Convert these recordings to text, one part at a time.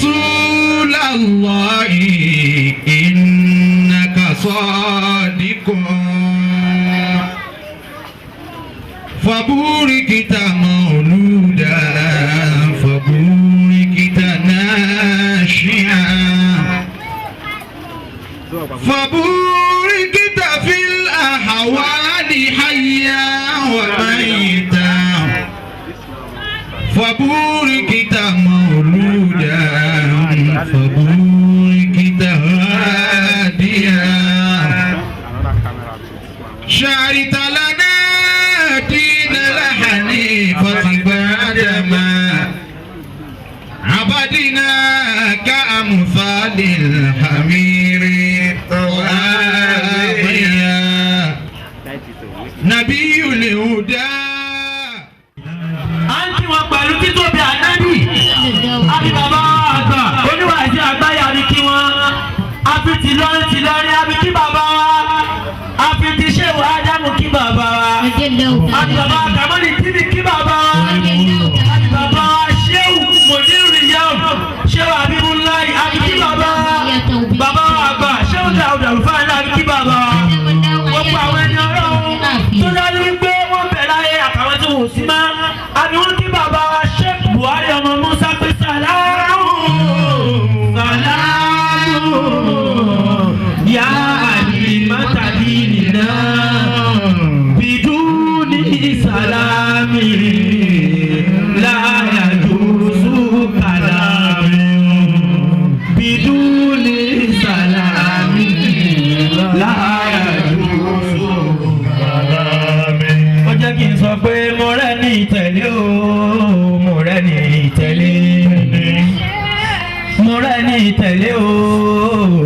رسول الله إنك صادق فبوركت مولودا فبوركت ناشئا فبوركت في الأحوال حيا وميتا فبوركت مولودا فبوركت هاديا شعرت لنا دين الحنيفة بعدما عبدنا كأمثال الحمير طواغيا نبي الهدى. À ń kí wọn pẹ̀lú títóbi ànábì, àbí bàbá àgbà oníwàásí àgbáyé, àbí kí wọn àfi tìlọrin tìlọrin, àbí kí bàbá wa, àfi ti ṣéwù ádámù kí bàbá wa, àbí bàbá kàmọ́lì tíbi kí bàbá wa, àbí bàbá wa ṣéwù mòdìrú yẹ́wò ṣéwù àbíbúláì, àbí kí bàbá wa, bàbá wa àgbà ṣéwù dàwùdà rúfáà àbí kí bàbá wa, gbogbo àwọn ẹni ọlọ́run tó dájú wípé wọ́n bẹ̀ láyé àtàwọn tí wọ́n sì máa àbí wọ́n kí bàbá wa Sheikh Buhari ọmọ Musa pé sàlámù sàlámù yá àlìmọ́tàdì nìna bìdúní sàlámì láyà jùsù kàlámù bìdúní sàlámì láyà jùsù. Ó jẹ́ kí n sọ pé mo rẹ́ ní ìtẹ̀lé o, mo rẹ́ ní ìtẹ̀lé, mo rẹ́ ní ìtẹ̀lé o,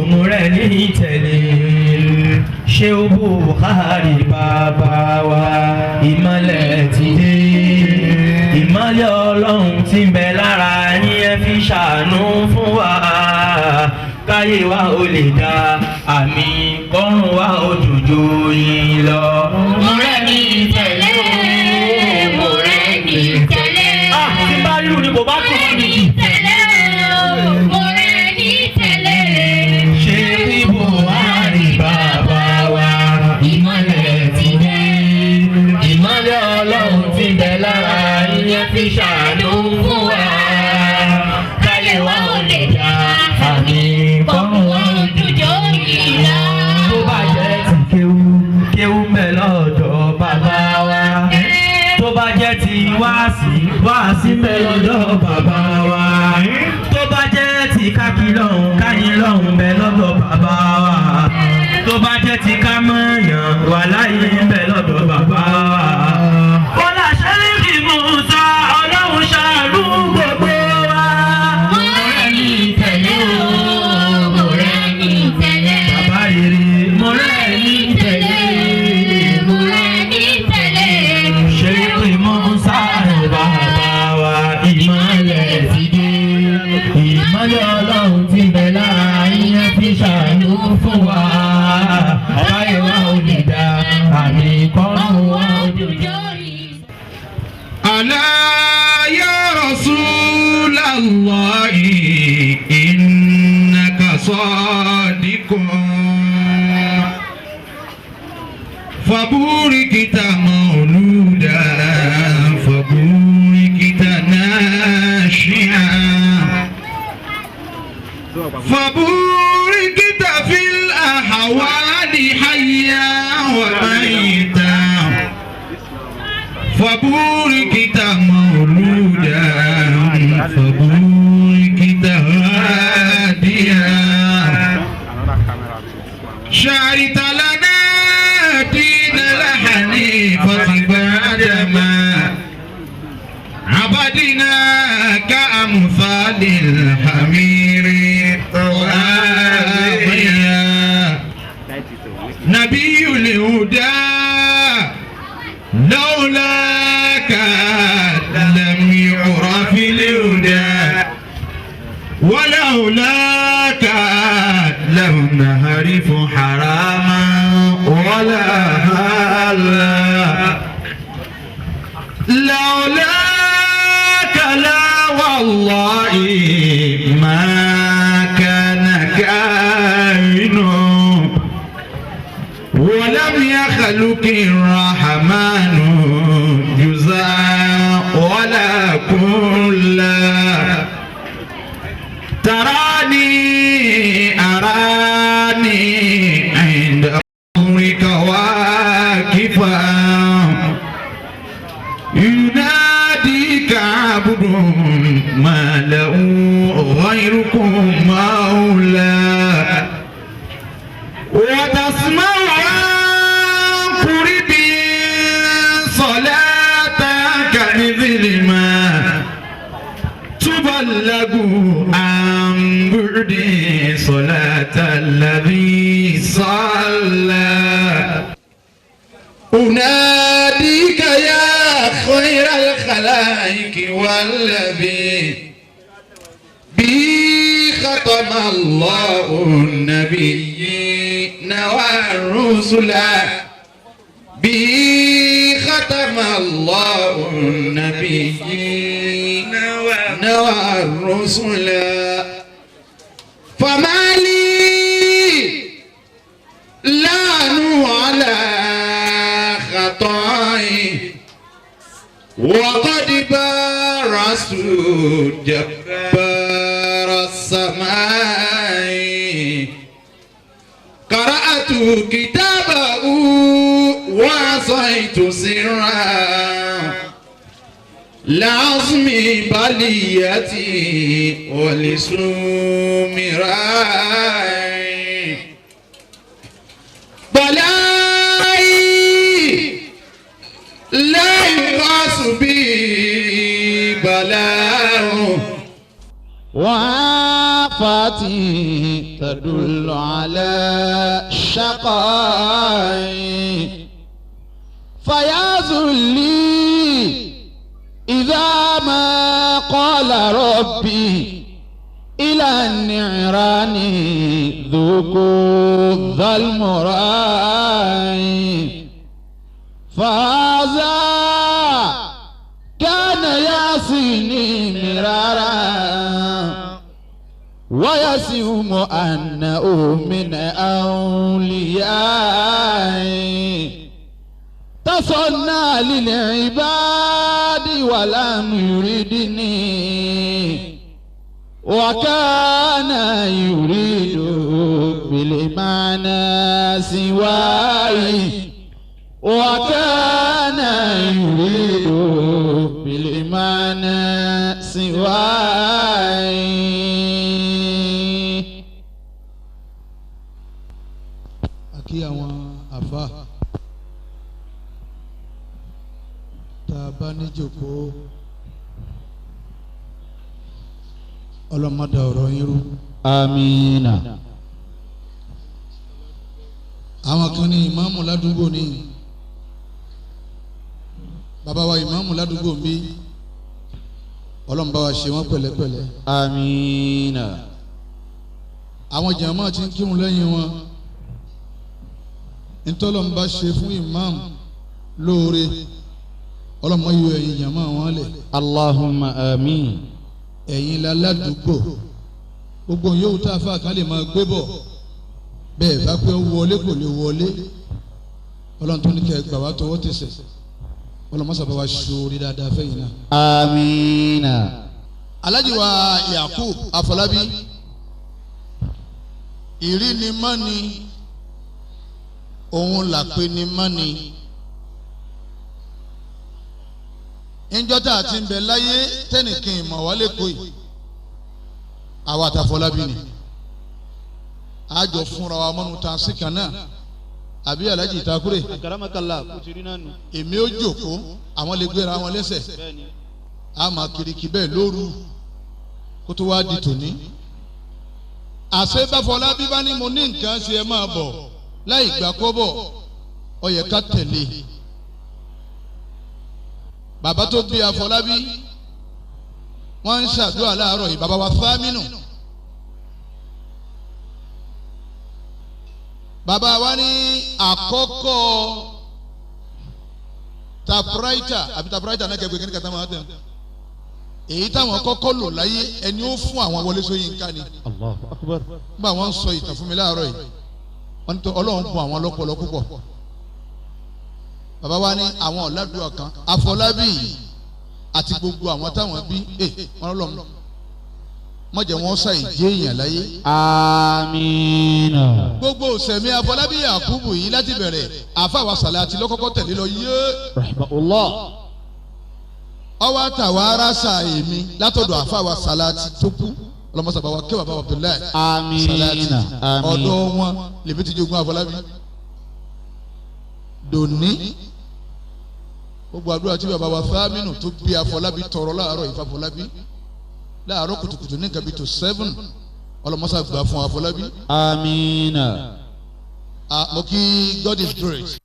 mo rẹ́ ní ìtẹ̀lé. Ṣé o Buhari bàbá wa, ìmọ̀lẹ̀ ti dé, ìmọ̀lẹ̀ ọlọ́run ti ń bẹ lára yín, ẹ fi ṣàánú fún wa káyé wa ó lè dá àmì kọ́run wa ó jòjò yín lọ. Mo rẹ́ ní tẹ̀lé o, mo rẹ́ ní tẹ̀lé. Ah, tí bá rírù ni kò bá Mo tún rẹ́ mọ́ mi ní jù. tẹ̀lé o, mo rẹ́ ní tẹ̀lé. Ṣé Buhari bàbá wa, ìmọ̀lẹ̀ ti dé, ìmọ̀lẹ̀ ọlọ́run ti bẹ lára yín, fi ṣàánú fún wa káyé wa ó lè dá àmì kọ́run wa ó Jòjò yìí lọ. Tó bá jẹ́ ti kéwú, kéwú mẹ́ lọ́dọ̀ bàbá wa. Tó bá jẹ́ ti wáàsí, wáàsí mẹ́ lọ́dọ̀ bàbá wa. Tó bá jẹ́ ti kákí lọ́hùn, káyín lọ́hùn mẹ́ lọ́dọ̀ bàbá wa. Tó bá jẹ́ ti kámọ́yàn, wà láyé mẹ́ lọ́dọ̀ bàbá wa. Bọ́lá Ṣẹ́ríkì Musa, ọlọ́run ṣàánú gbogbo wa. Mo rẹ́ ní tẹ̀lé o, mo rẹ́ ní tẹ̀lé. Bàbá rere, mo rẹ́ ní tẹ̀lé. Mo rẹ́ ní tẹ̀lé. Ṣéèkì Mùsá bàbá wa, ìmọ̀lẹ̀ ti dé. Ìmọ̀lẹ̀ ọlọ́run ti bẹ̀ lára yín, fi ṣàánú fún wa. Báyọ̀ wa ò lè dá àmì kọ́rùn wa. Jòjò yìí. ألا يا رسول الله إنك صادق فبوركت مولودا فبوركت ناشئا فبوركت في الأحوال حيا وميتا فبوركت مولودا فبوركت هاديا شعرت لنا دين الحنيفة بعدما عبدنا كأمثال الحمير طواغيا نبي الهدى لولاك لم يعرف الهدى ولولاك لم نعرف حراما ولا حلا لولاك لا والله ما يسألك الرحمن جزاء ولا كلا. تراني أراني عند أمرك واقفا، يناديك عبد ما له غيركم مولى، وتسمع عن قرب صلاتك بظلما تبلغ عن بعد صلاة الذي صلى. أناديك يا خير الخلائق والذي بي ختم الله النبيين والرسل، بي ختم الله النبيين والرسل. فما لي لا على خطائي وقد بارست جبار السماء. قرأت كتابه وعصيت سرا لعظم بليتي ولسوم رأي. بلائي لا يقاس بي بلاء، وعافتي تدل على شقائي، فيا ذلي إذا ما قال ربي إلى النعران ذوقوا ذا المرائي. فهذا كان يعصيني مرارا ويسوم أنه من أوليائي. تصنع للعباد ولم يردني، وكان يريد بالمعنى سواي، وكان يريد بالمعنى سواي. Àkí àwọn àfa tá a bá níjòkó, ọlọ́mọdé ọ̀rọ̀ yín rú. Amina. Àwọn kan ní ìmáàmù ládùúgbò ní bàbá wa, ìmáàmù ládùúgbò ń bí, ọlọ́run bá wa ṣe wọ́n pẹ̀lẹ́pẹ̀lẹ́. Amina. Àwọn jàmáà tí ń kírun lẹ́yìn wọn, ntọ́lọ́run bá ṣe fún ìmáàmù lóore, ọlọ́mọ yóò ẹ̀yin jàmáà wọn lẹ̀. Allahumma amin. Ẹ̀yin la ládùúgbò, gbogbo yòówù tá a fà kán lè máa gbé bọ̀ bẹ́ẹ̀ bá pẹ́ wọlé kò lè wọlé. Ọlọ́run tó ní kẹ́ gbà wá tọwọ́ tẹsẹ̀, ọlọ́run mọ́sàbá wa ṣoore dáadáa fẹ́yìn náà. Amina. Alhaji wa Yakub Afọlábí, ìrínimọ́ni òun làpénimọ́ni. Ńjọ́ tá a ti ń bẹ láyé tẹ́nìkan ìmọ̀ wálé kò yìí, àwa àtàfọlábí ni àjọ fúnra wa mọ́nu ta sí kan náà, àbí Alhaji Ìtakùrè? Àgàràmàkàlà kùtìrì náà nù. Èmi ó jòkó, àwọn lè gbéra wọn lẹ́sẹ̀, a máa kiriki bẹ́ẹ̀ lóru kó tó wá di tòní. Àṣẹ báfọlábí bá ní mo ní nǹkan ṣe, ẹ máa bọ̀ láì gbà kọ́bọ̀, ó yẹ ká tẹ̀lé. Bàbá tó bí Afọlábí, wọ́n ń ṣàdúrà láàárọ̀ yìí, bàbá wa Fámínù. Bàbá wa ní àkọ́kọ́ tapraita àbí tapraita náà kẹgbẹ́ kíní kàtà máa tẹ̀, èyí táwọn kọ́kọ́ lò láyé, ẹni ó fún àwọn Wọlé Ṣóyínká ni. Allahu akbar. Nígbà wọ́n ń sọ ìtàn fún mi láàárọ̀ yìí, wọ́n ní tó Ọlọ́run bùn àwọn lọ́pọlọ púpọ̀. Bàbá wa ní àwọn ọ̀làdúrà kan Afọlábí àti gbogbo àwọn táwọn bí wọn lọ́mọ mọ̀jẹ̀ wọn ṣàì jẹ́ èèyàn láyé. Amiina. Gbogbo sẹ̀mí Afọlábí Yakubu yìí láti bẹ̀rẹ̀ àfàwà Sàlátì lọ́kọ́kọ́ tẹ̀lé lọ yé. Rahimahullah. Ọwọ́ àtàwọn aráṣà èmi látọ̀dọ̀ àfàwà Sàlátì tó kú ọlọmọsàbà wa kí bàbá Abdullahi Sàlátì Amiina. ọ̀dọ̀ wọn lèmi ti jogún Afọlábí. Dòní gbogbo àdúrà tí bàbá wa Fámínù tó bí Afọlábí tọrọ láàárọ̀ ìfàfọlábí láàárọ̀ kùtùkùtù ní nǹkan bíi tó 7 ọlọmọsà gbà fún Afọlábí. Amiina. Mo kí God is great.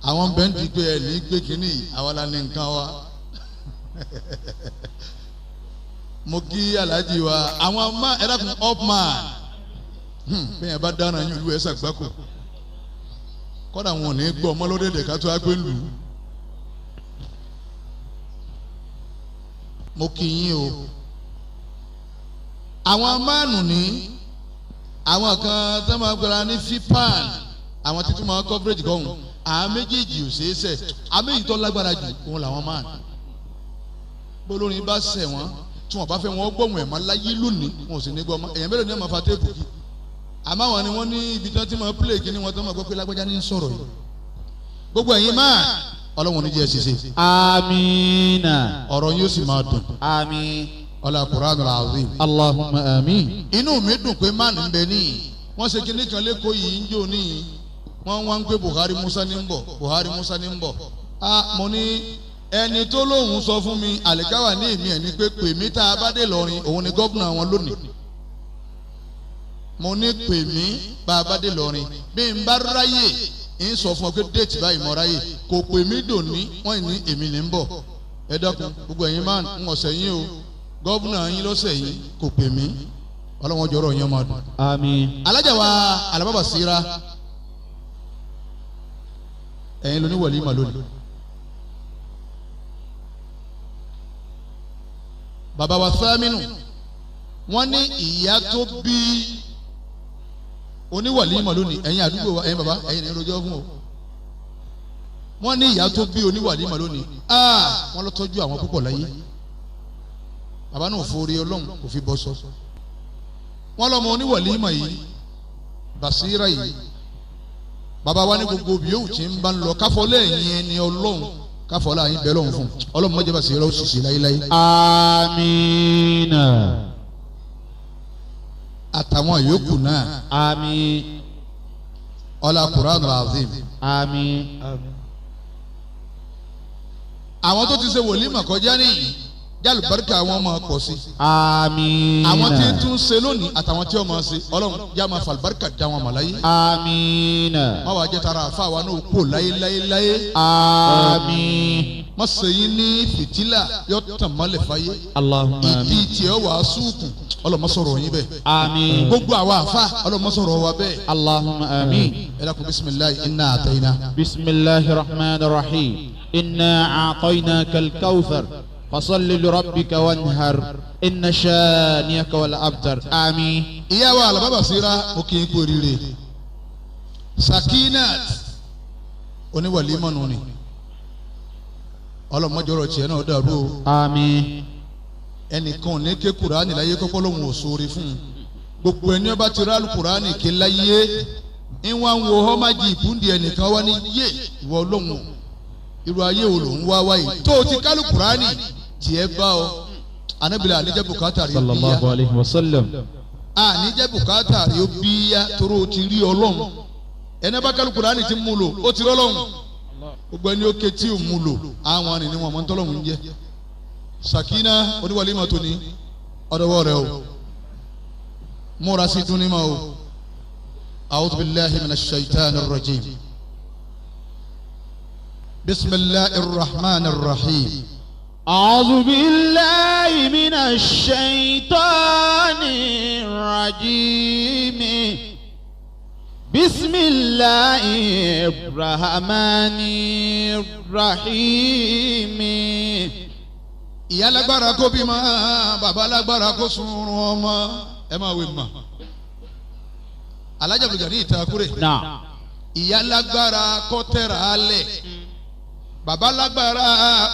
Àwọn bẹ́ńtì pé ẹ̀ ní gbé kínní àwọn la ní nǹkan wa. Mo kí aláàjì wa àwọn má ẹ̀dàkùn up man bẹ́ẹ̀ yẹn bá dáná yín olú ẹ̀ ṣàgbákò kọ́dà wọn ò ní gbọ́ ọmọ lórílẹ̀ ká tó agbé lù ú. Mo kí yín o. Àwọn máàlù ní àwọn kan tó máa gbéra ní fipan àwọn títún máa coverage kọ́hún àwọn méjèèjì ò ṣeé ṣe àwọn méjì tó lágbára jù òun làwọn máa bólórin bá ṣẹ̀ wọ́n tí wọ́n bá fẹ́ wọ́n gbọ́hùn ẹ̀ mọ́ láyé lónìí wọn ò sì ní gbọ́ mọ́ èèyàn mélòó ni wọ́n máa fa téèpù kí àmọ́ àwọn ni wọ́n ní ibi tí wọ́n ti máa play kí ni wọ́n tó máa gbọ́ pé lágbájá ní sọ̀rọ̀ yìí gbogbo ẹ̀yin máa ọlọ́run ní jẹ́ ṣiṣẹ́. Amiina. Ọ̀rọ̀ yóò sì máa dùn. Àmín. Ọlá Qur'anul Azim. Allahumma àmín. Inú mi dùn pé máàlù ń bẹ níyì wọ́n ṣe kinní kan lẹ́kọ̀ọ́ yìí ń jò níyì wọ́n wá ń pé Buhari Musa ní ń bọ̀ Buhari Musa ní ń bọ̀. A mo ní ẹni tó lóun sọ fún mi àlìkáwà ní èmi ẹ̀ ní pé pè mí tá a bá dé lọrin òun ni gómìnà wọn lónìí. Mo ní pè mí bá a bá dé lọrin bí n bá ráyè ń sọ fún ọ pé déètì báyìí mo ráyè kò pè mí dòní wọ́n ní èmi ní ń bọ̀. Ẹ dákun gbogbo ẹ̀yin máa ń ọ̀sẹ̀ yín o gómìnà yín lọ́sẹ̀ yìí kò pè mí ọlọ́wọ́n jọ̀rọ̀ yín ọmọ ọdún. Àmín. Alájà wa alábàbà síra ẹ̀yin ló ní wọ̀lí mà lónìí. Bàbá wa Fámínù wọ́n ní ìyá tó bí oníwọ̀lí mà lónìí ẹ̀yin àdúgbò wa ẹ̀yin bàbá ẹ̀yin ní rojọ́ fún o. Wọ́n ní ìyá tó bí oníwọ̀lí mà lónìí wọ́n lọ tọ́jú àwọn púpọ̀ láyé. Bàbá náà forí Ọlọ́run kò fi bọ́ sọ. Wọ́n lọ́mọ oníwọ̀límọ̀ yìí Basira yìí bàbá wa ní gbogbo òbí yòówù tí ń bá ń lọ káfọ́lẹ́ ẹ̀yìn ẹni Ọlọ́run káfọ́lẹ́ àyìn bẹ́ẹ̀ lọ́hùn fún Ọlọ́run mọ́jẹ́ Basira ó sì sí láyéláyé. Amiina. Àtàwọn yòókù náà. Àmín. Ọlá Qur'anul Azim. Àmín. Àwọn tó ti ṣe wòlímọ̀ kọjá nìyí jálùbáríkà àwọn máa pọ̀ sí. Àmín. Àwọn tí ń tún ṣe lónìí àtàwọn tí ó máa ṣe Ọlọ́run yá máa fàlùbáríkà dá wọn mọ̀ láyé. Àmín. Má wàá jẹ́ tara àfa wa náà kú láyé láyé láyé. Àmín. Má ṣe yín ní fìtílà yọ tàn mọ́lẹ̀ fáyé. Allahumma àmín. Ìdí tiẹ̀ wàá súùkùn Ọlọ́run má sọ̀rọ̀ yín bẹ́ẹ̀. Àmín. Gbogbo àwa àfa Ọlọ́run má sọ̀rọ̀ wa bẹ́ẹ̀. Allahumma àmín. Ẹ dákun bisimilayi inna atayina. Bisimilahi rahman rahim. Inna a'tainaka al-kawthar. Fasalli li rabbika wanhar. Inna shaniyaka wal abtar. Àmín. Ìyá wa Alaba Basira mo kì í kú oríire. Sakinat oníwàlímọ̀nù ni ọlọ́mọjọ́rọ̀ tiẹ̀ náà dàrú o. Àmín. Ẹnìkan ò ní ké Kùránì láyé kọ́kọ́ lòun ò sóore fún un. Gbogbo ẹni ọba ti rálù Kùránì ké láyé ìwọ̀n wo họ́májì ìbúndì ẹnìkan wá ní yé ìwọ lòun o irú ayé wo lòun wá wáyé tó o ti kálù Kùránì tiẹ̀ bá ọ. Anábìlẹ̀ àníjẹ́ bùkátà rí bíyà. Sallallahu alayhi wa sallam. Àníjẹ́ bùkátà rí bíyà toró o ti rí Ọlọ́run. Ẹni bá kálù Kùránì ti mú lò ó ti rí Ọlọ́run. Gbogbo ẹni ó ké tí ò mú lò àwọn àrùn ni wọn mọ̀ ń tọ́lọ́run jẹ́. Sakina oníwàlímọ̀ tó ní ọ̀dọ́wọ́ rẹ o múra sí dúnímọ̀ o. A'udhu billahi minash shaitanir rajim. Bismillahir rahmanir rahim. أعوذ بالله من الشيطان الرجيم بسم الله الرحمن الرحيم Ìyá lágbára kó bímọ bàbá lágbára kó sunrun ọmọ ẹ máa wé mọ. Alhaji Abdulgani Ìtakúrè. نعم. Ìyá lágbára kọ́tẹ́ra alẹ̀, bàbá lágbára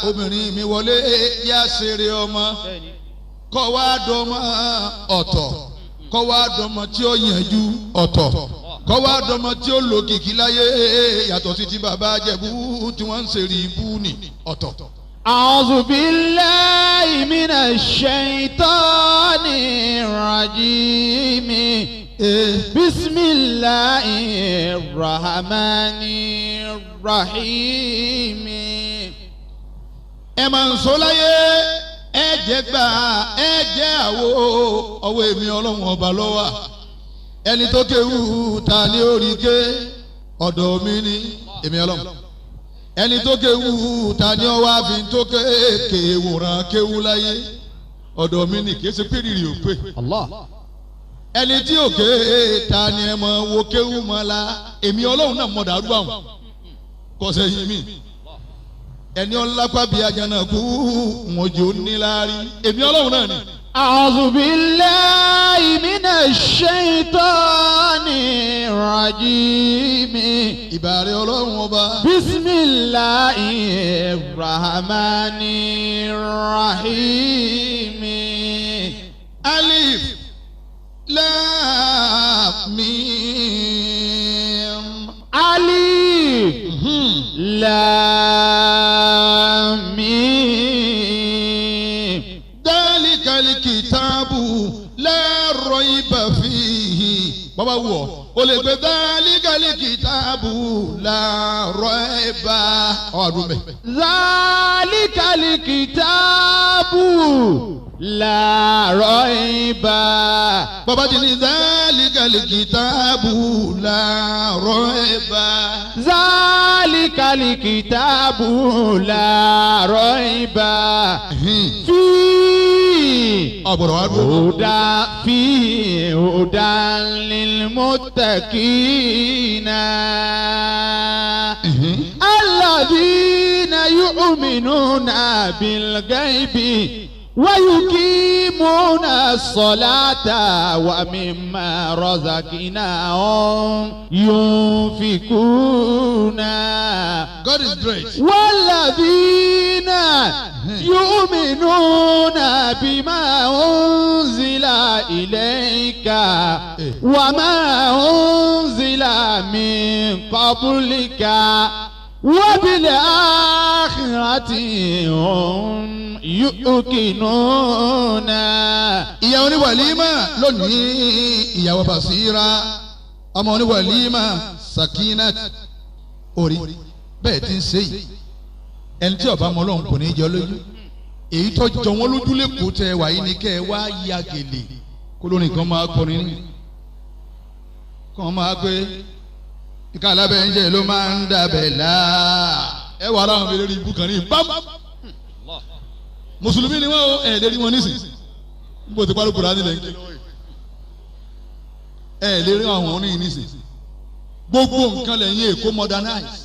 obìnrin mi wọlé yá ṣeré ọmọ, kọ́ wá dọ́mọ ọ̀tọ̀, kọ́ wá dọ́mọ tí ó yànjú ọ̀tọ̀, kọ́ wá dọ́mọ tí ó lò kìkì láyé yàtọ̀ sí ti bàbá Jẹ̀bú tí wọ́n ń ṣeré ibú ní ọ̀tọ̀. أعوذ بالله من الشيطان الرجيم. بسم الله الرحمن الرحيم. Ẹ máa ń sọ láyé, ẹ jẹ́ gbà, ẹ jẹ́ àwo ọwọ́ èmi Ọlọ́run ọba lọ́wọ́. Ẹni tó kéwú ta ni ó rí ké? Ọ̀dọ̀ mi ni èmi Ọlọ́run. Ẹni tó kéwú ta ni ó wá fi tó ké kéwòrán kéwú láyé? Ọ̀dọ̀ mi ni. Kìí ṣe pé rírì ò pé. Allah. Ẹni tí ò ké ta ni ẹ mọ wo kéwú mọ́ la? Èmi Ọlọ́run náà mọ̀ dàrú àwọn kọ́sẹ́ yìí mi. Ẹni ọlápá bíi ajánàkú wọn jò níláárí, èmi Ọlọ́run náà ni. أعوذ بالله من الشيطان الرجيم. Ìbàrẹ̀ Ọlọ́run ọba. بسم الله الرحمن الرحيم. Alif lam mim. ألف لام ميم. Dalikal kitabu la rayba fihi. Bàbá wù ọ́, o lè gbé dalikal kitabu la rayba. Ọ̀ àdúgbò bẹ́ẹ̀. ذلك الكتاب لا ريب. Bàbá ti ní dalikal kitabu la rayba. ذلك الكتاب لا ريب فيه. Ọ̀gbọ̀dọ̀ wá dúró. هدى فيه هدى للمتقين الذين يؤمنون بالغيب ويقيمون الصلاة ومما رزقناهم ينفقون. God is great. والذين يؤمنون بما أنزل إليك وما أنزل من قبلك وبالآخرة هم يوقنون. Ìyàwó oníwàlímà lónìí, ìyàwó Basira, ọmọ oníwàlímà Sakinat, orí bẹ́ẹ̀ ti ń ṣe yìí, ẹni tí ọba ọmọ Ọlọ́run kò ní í jọ lójú. Èyí tó jọ wọ́n lójú lẹ́kọ̀ọ́ tẹ wàyí ni kẹ́ ẹ wá ya gèlè kó lónìí kan máa kọrin ní kàn máa pé ìka alábẹ́ ń jẹ́ ló máa ń dàbẹ̀ láà. Ẹ wà ara àwọn mi lórí ibú kan ní bám. Mùsùlùmí ni wọ́n ẹ̀ lérí wọn nísìn níbo ti parí Kùránì lẹ́yìn ẹ̀ lérí àwọn oníyìn nísìn. Gbogbo nǹkan lẹ́yìn Èkó modernize.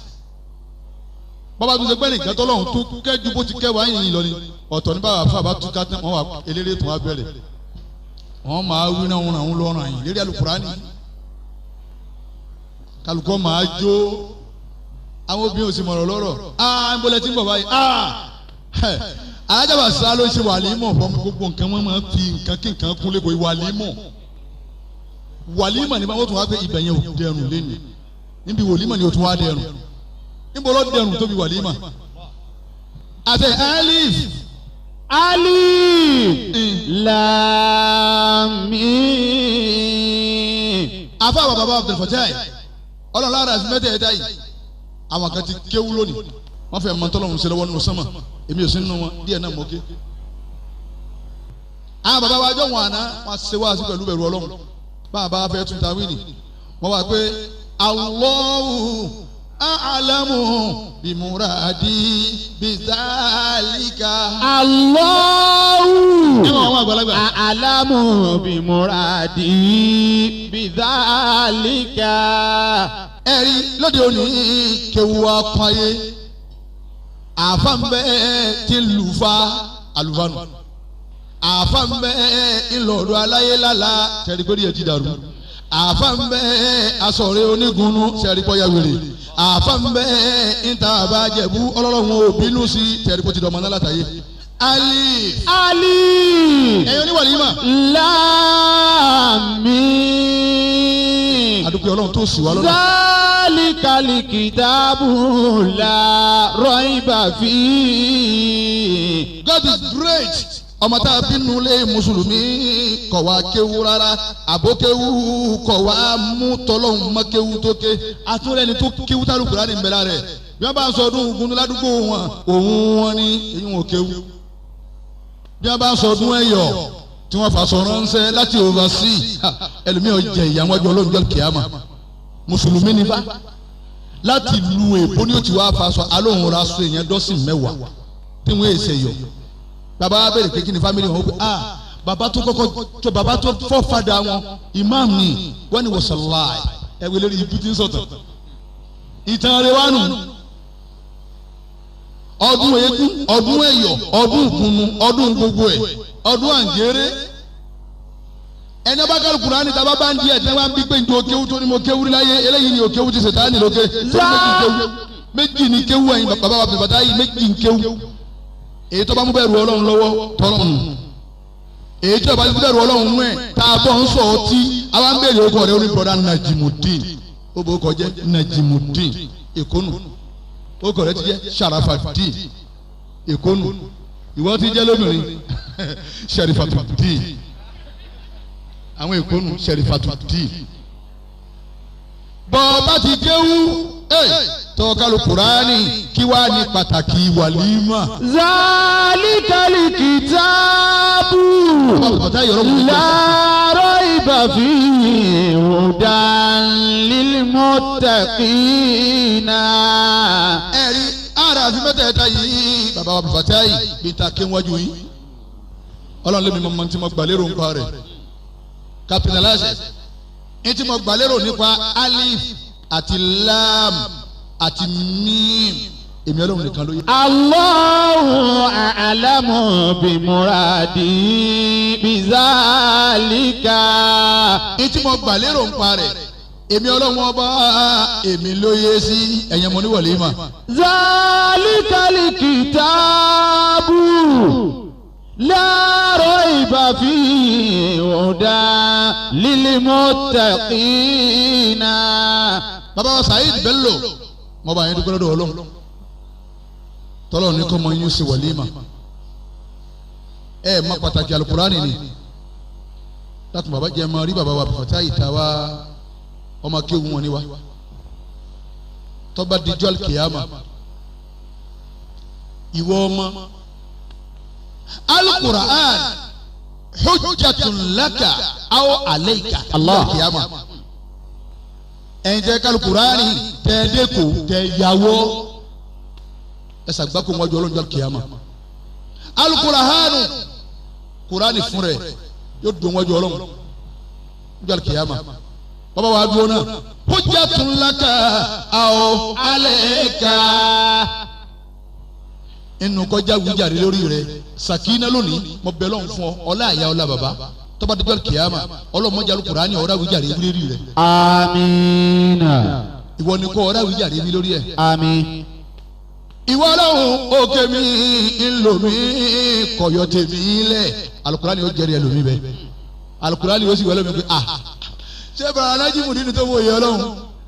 Bàbá tó ṣe pẹ́ nìkan tọ́lọ́hún tó kẹ́jú bó ti kẹwàá yìnyín lọ ni ọ̀tọ̀ ní bàbá fà bá tú ká tán, wọ́n wà eléré tó wá bẹ̀rẹ̀, wọ́n máa wí náà wọ́n lọ́rùn àyìn lérí Àlùkùránì, kálukọ́ máa jó. Àwọn obìnrin ò sì mọ̀rọ̀ lọ́rọ̀. Aa ń bọ́lẹ̀ tí ń bọ̀ báyìí. Aa alájàbà sá ló ṣe wàlímọ̀ fún gbogbo nǹkan. Wọ́n máa fi nǹkan kí nǹkan kún lẹ́kọ̀ọ́ wàlímọ̀. Wàlímọ̀ ni wọ́n tún wá pé ibẹ̀ yẹn ò dẹrùn lẹ́nu níbi wòlímọ̀ ni ò tún wá dẹrùn. Níbo ló dẹrùn tóbi wàlímọ̀ àti alif? Alif Lam Mim. Afa bàbá bàbá Abdul Fatai, Ọlọ́run lára àti mẹ́tẹ̀ẹ̀ta yìí, àwọn kan ti kéwú lónìí, wọ́n fẹ́ mọ tọ́lọ́run ṣe lọ́wọ́ nínú sánmà. Èmi ò sí nínú wọn, díẹ̀ náà mọ̀ ké. Àwọn bàbá wa jọ wọn àná, wọn ṣe wá sí pẹ̀lú bẹ̀rù Ọlọ́run. Bàbá fẹ́ tún ta wíìnì, wọ́n wá pé Allahu a'lamu bimuradi bizalika. Allahu Ẹ mọ àwọn àgbàlagbà. a'lamu bimuradi bidhalika. Ẹ̀rí lóde òní kéwu apáyé àfa ń bẹ tí ń lù fa àlùfáànù, àfa ń bẹ ńlọrọ aláyé lálá tẹ̀rí pé díẹ̀ ti dàrú, Àfa ń bẹ asọ̀rẹ́ onígunnu sẹ́ríkọ́ ya wèrè. Àfa ń bẹ níta àbájẹ̀bú ọlọ́run ò bínú sí sẹ́ríkọ́ ti dọ̀mọ́ náà látàyè. Alif. Alif. Ẹ̀yin oníwàlímà. Lam mim. Adúpẹ́ Ọlọ́run tó sì wá lọ́nà. Zalikal kitabu la raiba fi. God is great. Ọmọ tá a bí nulẹ̀ mùsùlùmí kọ̀ wá kéwú rárá, àbókéwú kọ̀ wá mú tọ́lọ́hún mọ́ kéwú tó ké. Atúrẹ́ni tó kéwú tá Al-Kùránì ń bẹ lára rẹ̀. Bí wọ́n bá ń sọ ọdún ogun ládùúgbò wọn, òun wọn ní eyín wọn kéwú. Bí wọ́n bá ń sọ ọdún ẹ̀yọ̀ tí wọ́n fàṣọ ránṣẹ́ láti overseas, ẹlòmíràn jẹ ìyàwó ọjọ́ olóńjọ́ kìámà. Mùsùlùmí ni bá láti lu èbó ni ó ti wá faṣọ alóhùn ra aṣọ èèyàn dọ́sìn 10 tí wọ́n èsè yọ. Bàbá wa bẹ̀rẹ̀ pé kí ni family wọn ó pé ah bàbá tó kọ́kọ́ tó bàbá tó fọ́fadà wọn imam ni wọ́n ní wọ́sàláì ẹ̀wẹ̀ lórí ibi tí ń sọ̀tọ̀ ìtàn rẹ̀ wá nù. Ọdún eégún, ọdún ẹ̀yọ̀, ọdún ìkùnnù, ọdún gbogbo ẹ̀, ọdún àǹjẹ́rẹ́. Ẹni ọba kálukú Kùránì tá a bá bá ń di ẹ̀ tí wọ́n bí pé njó kéwú tó ní mo kéwú rí láyé, eléyìí ni òkéwú ti Sàtánì lókè tó ní méjì kéwú, méjì ní kéwú. Ẹ̀yin bàbá wa bàbá yìí, méjì ń kéwú. Èyí tó bá mú bẹ̀rù Ọlọ́run lọ́wọ́ tọ́lọ́run, èyí tó bá mú bẹ̀rù Ọlọ́run nú ẹ̀ tá a bọ̀ ń sọ ọtí àwa ń bèrè orúkọ rẹ̀ orí broda Najimudeen, ó bò ó kọjẹ́ Najimudeen Èkónù, orúkọ rẹ̀ ti jẹ́ Sharafadeen Èkónù, ìwọ ti jẹ́ lóbìnrin Sherifatudeen, àwọn Èkónù Sherifatudeen. Bọ́ bá ti kéwú tọ́kalu Kùránì, kí wàá ní pàtàkì wàlímà. Zalikal kitabu Ọ̀tá yọ̀rọ̀ mú mi. la raiba fihi hudan lil muttaqina. Ẹ̀rí ara àfi mẹ́tẹ̀ẹ̀ta yìí, bàbá wa bàbá yìí bí ta ké wájú yín. Ọlọ́run lé mi mọ́ tí mo gbà lérò nípa rẹ̀. Captain Aláṣẹ ní tí mo gbà lérò nípa alif àti lam àti mim, èmi Ọlọ́run nìkan ló yé. Allahu a'lamu bimuradi bizalika. Ní tí mo gbà lérò nípa rẹ̀, èmi Ọlọ́run ọba èmi ló yé sí. Ẹ̀yẹ́ mo ní wọ̀lé mà. Zalikal kitabu la raiba fihi hudan lil muttaqina. Bàbá wa Saheed Bello, mo bá yín dúpẹ́ lọ́dọ̀ Ọlọ́run tọ́lọ́ ní kọ́ mọ yín sí wàlímà. Ẹ má pàtàkì alukurani ni láti bàbá jẹ́ mọ rí bàbá wa bàtà ìta wa ọmọ kéwu wọn ni wa tọ́ba dijọ́ kìyàmà ìwọ ọmọ alukur'an hujjatun laka aw alayka. Allah. Kìyàmà ẹ̀yin tẹ́ kalukurani tẹ́ dẹ́ko tẹ́ yàwó ẹsẹ̀ àgbákò wọn jọ ọlọ́njọ́ kìyàmà. Alukurahanu kurani fún rẹ̀ yóò dùn wọn jọ ọlọ́njọ́ kìyàmà. Bàbá wa dúró náà, hujjatun laka aw alayka, inú kọjá wíjàre lórí rẹ̀. Sàkínà lónìí mo bẹ lọ́hùn fún ọ, ọlá àyà, ọlá bàbá, tọ́ba dijọ́ kìyàmà ọlọ́mọdé alukurani ọ̀rá wíjàre lórí rẹ̀. Amina. Ìwọ ni kò ọ̀rá wíjàre mi lórí ẹ̀. Àmín. Ìwọ Ọlọ́run òkè mi ńlò mi kọyọ tèmi lẹ, alukurani yóò jẹrìí ẹlòmí bẹ, alukurani yóò sì wọlé mi pé ah, ṣé bàrà alájìmù nínú tó wọ yẹ Ọlọ́run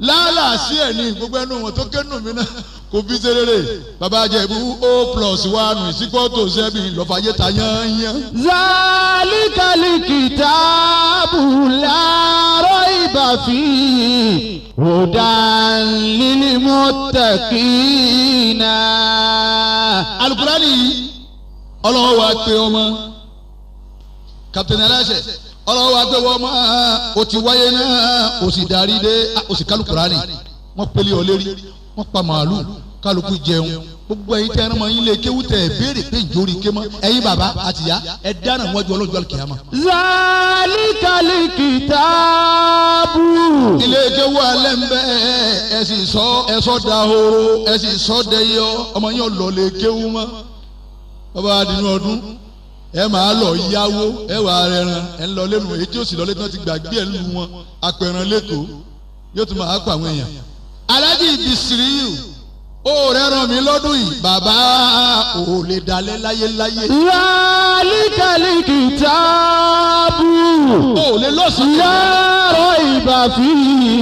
lálàsí ẹ ní gbogbo ẹnu wọn tó kẹnu mi náà kò fi ṣe rere. Bàbá Jẹ̀bú o plus one ìsíkọ́tò sẹ́bi lọ́fàyè ta yányán. Zalikal kitabu la raiba fihi hudan lil muttaqina. Alukurani yìí, Ọlọ́run wa pé ọmọ Captain Aláṣẹ, Ọlọ́run wa pé wọ́n mọ́ o ti wáyé náà, o sì darí dé, o sì kálukurani, wọ́n pélé ọ lérí, wọ́n pa màálù, kálukú jẹun. Gbogbo ẹ̀yin tẹ́ ẹran mọ́ yín lé kéwú tẹ̀ béèrè pé ìjórí ké mọ́, ẹ̀yin bàbá àtìyá ẹ dáná wọ́n ju ọlọ́jọ́ kìámà. Zalikal kitabu. Ilé kéwú alẹ́ ń bẹ́, ẹ sì sọ ẹ sọ dahoro, ẹ sì sọ dẹyọ, ọmọ yín ọ̀lọ́ lè kéwú mọ́. Bàbá adínú ọdún Ẹ máa lọ yáwó, ẹ wà rẹran, ẹ ń lọ lẹ́nu èyí tí ó sì lọ lẹ́nu ti gbàgbé ẹ lu wọn apẹ̀ràn lẹ́kọ̀ọ́ yóò tún máa pa àwọn èèyàn. Aláàjì Bisiriyu ó rẹ́ràn mi lọ́dún yìí, bàbá ò lè dalẹ̀ láyéláyé. Zalikal kitabu. Ó lè lọ́sàn-án. La raiba fihi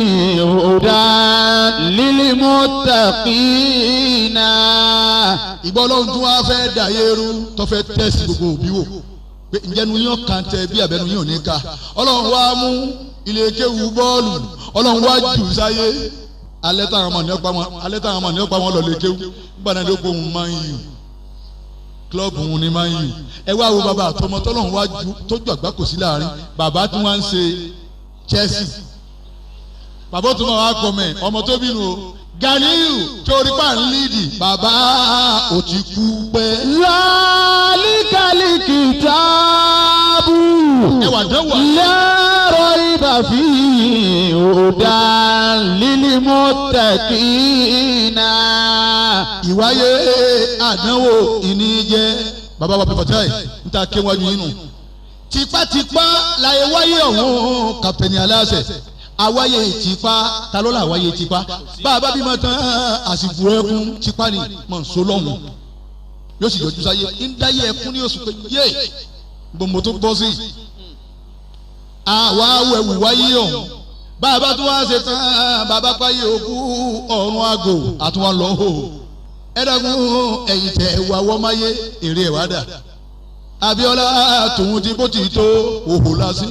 hudan lil muttaqina. Ìgbọ́ ọlọ́run tún wá fẹ́ dàyé rú tó fẹ́ tẹ̀sí gbogbo òbí wò pé ǹjẹ́ nu yín kan tẹ bí abẹ́nu yín ò ní ká. Ọlọ́run wá mú ilé kéwu bọ́ọ̀lù, ọlọ́run wá jù sáyé. Alẹ́ táwọn ọmọ ní ọ̀pá wọn, alẹ́ táwọn ọmọ ní ọ̀pá wọn lọ lè kéwu nígbà náà ló kó òun máa ń yù klọ́ọ̀bù òun ni máa ń yù. Ẹ wá wo bàbá àtọmọ tọ́lọ́run wá ju tójú àgbá kò sí láàrin bàbá tí wọ́n ń ṣe Chelsea. Bàbá tó máa wá kọ mẹ́ ọmọ tó bínú o Ganiyu torí pa ń lídì bàbá ò ti kú pẹ́. Zalikal kitabu. Ẹ wà dánwò. La raiba fihi hudan lil muttaqina. Ìwáyé àdánwò ìní jẹ́ bàbá wa pẹ̀fọ̀tẹ́ ń ta kéwájú yín nù. Tipátipá láyé wáyé ọ̀hún kàpẹ́ni aláṣẹ àwáyé tipa ta ló là wáyé tipa bàbá bímọ tán àsìkò ẹkún tipa ni mọ̀ nsọ lọ́hùn yóò sì yọjú sáyé ń dáyé ẹkún ní oṣù pé yé gbòǹbò tó bọ́ sí àwa wẹ̀wù wáyé ọ̀hún bàbá tó wá ṣe tán bàbá páyé òkú ọ̀run àgò àtúwọ̀n lọ́ hò ẹ dàgún ẹ̀yìn tẹ̀ wà wọ́máyé èrè ẹ̀ wá dà Abíọ́lá tòun ti bó ti tó òhò lásì